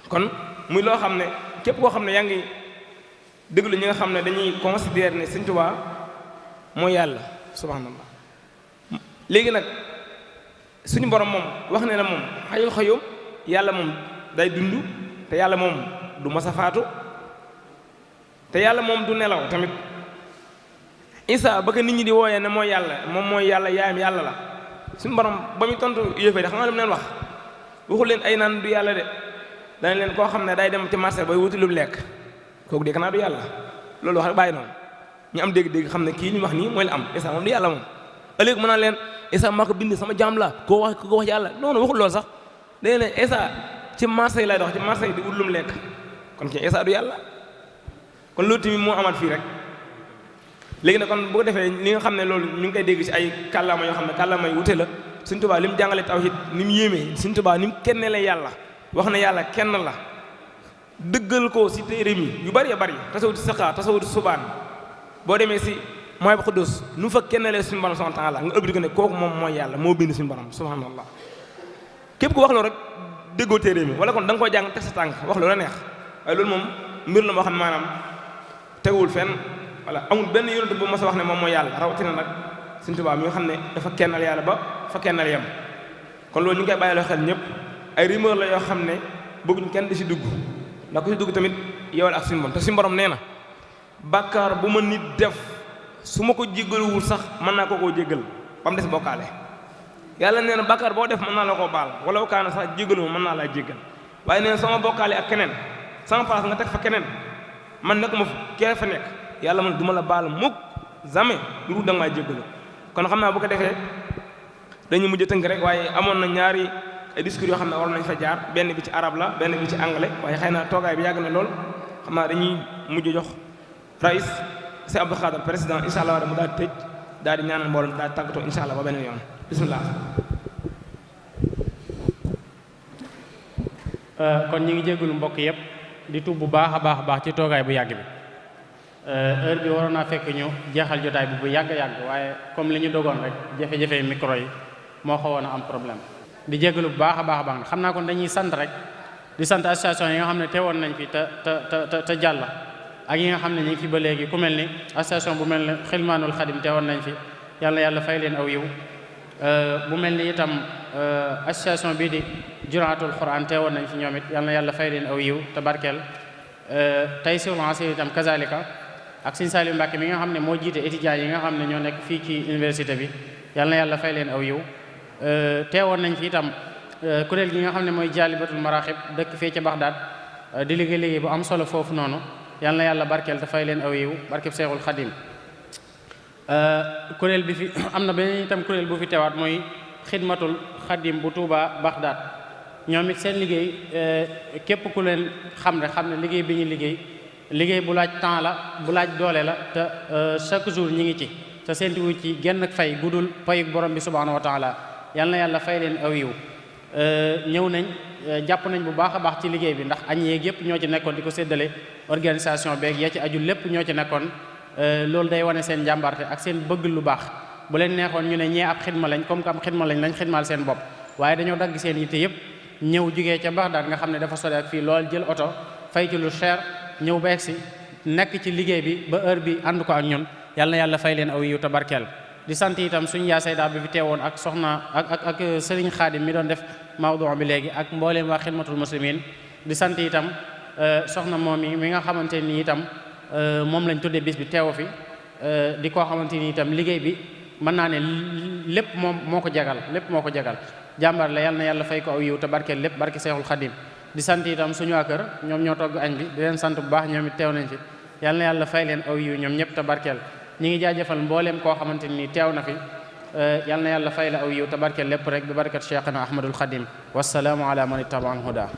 kon muy loo xam ne képp koo xam ne yaa ngi déglu ñi nga xam ne dañuy considérer ne Sëñ Tuubaa mooy yàlla subhanallah léegi nag suñu borom moom wax ne la moom xayul xayum yàlla moom day dund te yàlla moom du masa faatu te yàlla moom du nelaw tamit Isa ba ko nit ñi di wooyee ne mooy yàlla moom mooy yàlla yaayam yàlla la suñu borom ba muy tontu yëfee da xam nga lu mu leen wax waxul leen ay naan du yàlla de dana leen koo xam ne day dem ci marché bay wuti lu mu lekk kooku dégg naa du yàlla loolu wax rek bàyyi noonu ñu am dégg-dégg xam ne kii ñu wax nii mooy la am Isa moom du yàlla moom ëllëg mën naa leen Isa maa ko bind sama jaam la koo wax yàlla noonu waxul loolu sax day leen Isa ci marché yi lay dox ci marché yi di wut lu mu lekk kon kii Isa du yàlla kon loolu tamit moo amaat fii rek léegi nag kon bu ko defee li nga xam ne loolu ñu ngi koy dégg ci ay kàllaama yoo xam ne kàllaama yu wute la Sëñ Tuubaa li mu jàngale tawhid ni mu yéemee Sëñ Tuubaa ni mu kennele yàlla wax na yàlla kenn la dëggal ko ci téere mi yu bari bari tasawudu siqa tasawudu subaan boo demee ci mooy Xudus nu fa kennelee suñu borom subhaanahu wa taala nga ëbbi ko ne kooku moom mooy yàlla moo bind suñu borom subhaanallah képp ku wax loolu rek déggoo téere mi wala kon da nga koy jàng teg sa tànk wax loolu la neex waaye loolu moom mbir la moo xam ne maanaam teguwul fenn voilà amul benn yonent bu mos a wax ne moom mooy yàlla rawatina nag Sëñ Tuubaa mi nga xam ne dafa kennal yàlla ba fa kennal yem kon loolu ñu ngi koy bàyyiloo xel ñëpp ay rumeur la yoo xam ne bëgguñ kenn di si dugg ndax ku si dugg tamit yow la ak suñu borom te suñu borom nee na bàkkaar bu ma nit def su ma ko jéggaluwul sax mën naa ko koo jéggal ba mu des bokkaale yàlla nee na bàkkaar boo def mën naa la koo baal wala kaana sax jéggalu mën naa laa jéggal waaye nee na sama bokkaale ak keneen sama place nga teg fa keneen man nekk ma kee fa nekk yàlla man du ma la baal mukk jamais lu dul da nga maa jéggalu kon xam naa bu ko defee dañu mujj tënk rek waaye amoon na ñaari ay discours yoo xam ne war nañ fa jaar benn bi ci arab la benn bi ci anglais waaye xëy na toogaay bi yàgg na lool xam naa dañuy mujj jox rais Sëñ Abdou Khadre président incha allah mu daal di tëj daal di ñaanal mbooloo daal di tàggatoo incha allah ba beneen yoon bisimilah. kon ñu ngi jégalu mbokk yëpp di tuub bu baax a baax ci toogaay bu yàgg bi heure bi waroon naa fekk ñu jeexal jotaay bi bu yàgg waaye comme li ñu dogoon rek jafe-jafe micro yi moo xawoon a am problème. di jégalu bu baax a baax xam naa kon dañuy sant rek di sant association yi nga xam ne teewoon nañ fi te jàll ak yi nga xam ne ñu ngi fi ba léegi ku mel ni association bu mel ne Xilmaanul Xadim teewoon nañ fi yàlla fay leen aw yiw bu mel ni itam association bii di Juraatul Quran teewoon nañ fi ñoom it yàlla fay leen aw yiw te barkeel Taysiirul Asiir itam kazalika ak Sëñ Saliou Mbacke mi nga xam ne moo jiite étudiants yi nga xam ne ñoo nekk fii ci université bi yàlla fay leen aw yiw teewoon nañ fi itam kuréel gi nga xam ne mooy Jaalibatul Maraaxib dëkk fii ca Baxdaad di liggéey bu am solo foofu noonu yàlla barkeel te fay leen aw yiw barkeb Seexul Xadim kuréel bi fi am na beneen itam kuréel bu fi teewaat mooy Xidmatul Xadim bu Touba Baxdaad ñoom it seen liggéey képp ku leen xam ne liggéey bi ñu liggéey bu laaj temps la bu laaj doole la te chaque jour ñi ngi ci te seentu ci genn ak fay gudul payuk borom bi subhaanahu wa taala yàlla fay leen aw yiw ñëw nañ jàpp nañ bu baax a baax ci liggéey bi ndax añ yeeg yëpp ñoo ci nekkoon di ko séddale organisation beeg ya ci aju lépp ñoo ci nekkoon loolu day wane seen njàmbarte ak seen bëgg lu baax bu leen neexoon ñu ne ñee ab xidma lañ comme que am xidma lañ xidmaal seen bopp waaye dañoo dagg seen yitte yëpp ñëw jugee ca Baxdaad nga xam ne dafa sore ak fii lool jël oto fay ci lu cher ñëw ba egsi nekk ci liggéey bi ba heure bi ànd ko ak ñun yal na yàlla fay leen aw yiw te barkeel. di sant itam suñu yaa sayda bi fi teewoon ak soxna ak Serigne Khadim mi doon def mawdu bi léegi ak mbooleem waa xidmatul muslimin. di sant itam soxna moom mi nga xamante ni itam moom lañ tuddee bis bi teew fi di koo xamante ni itam liggéey bi mën naa ne lépp moom moo ko jagal jàmbar la yal na yàlla fay ko aw yiw te barkeel lépp barke Seexul Xadim. di sant itam suñu waa kër ñoom ñoo togg añ bi di leen sant bu baax ñoom it teew nañ fi yal na yàlla fay leen aw yiw ñoom ñëpp te barkeel. ñi ngi jaajëfal mbooleem koo xamante ni teew na fi yal na yàlla fay la aw yiw te barkeel lépp rek bi barkat Cheikhna Ahmadul Xadim wassalaamu ala man ittaba al huda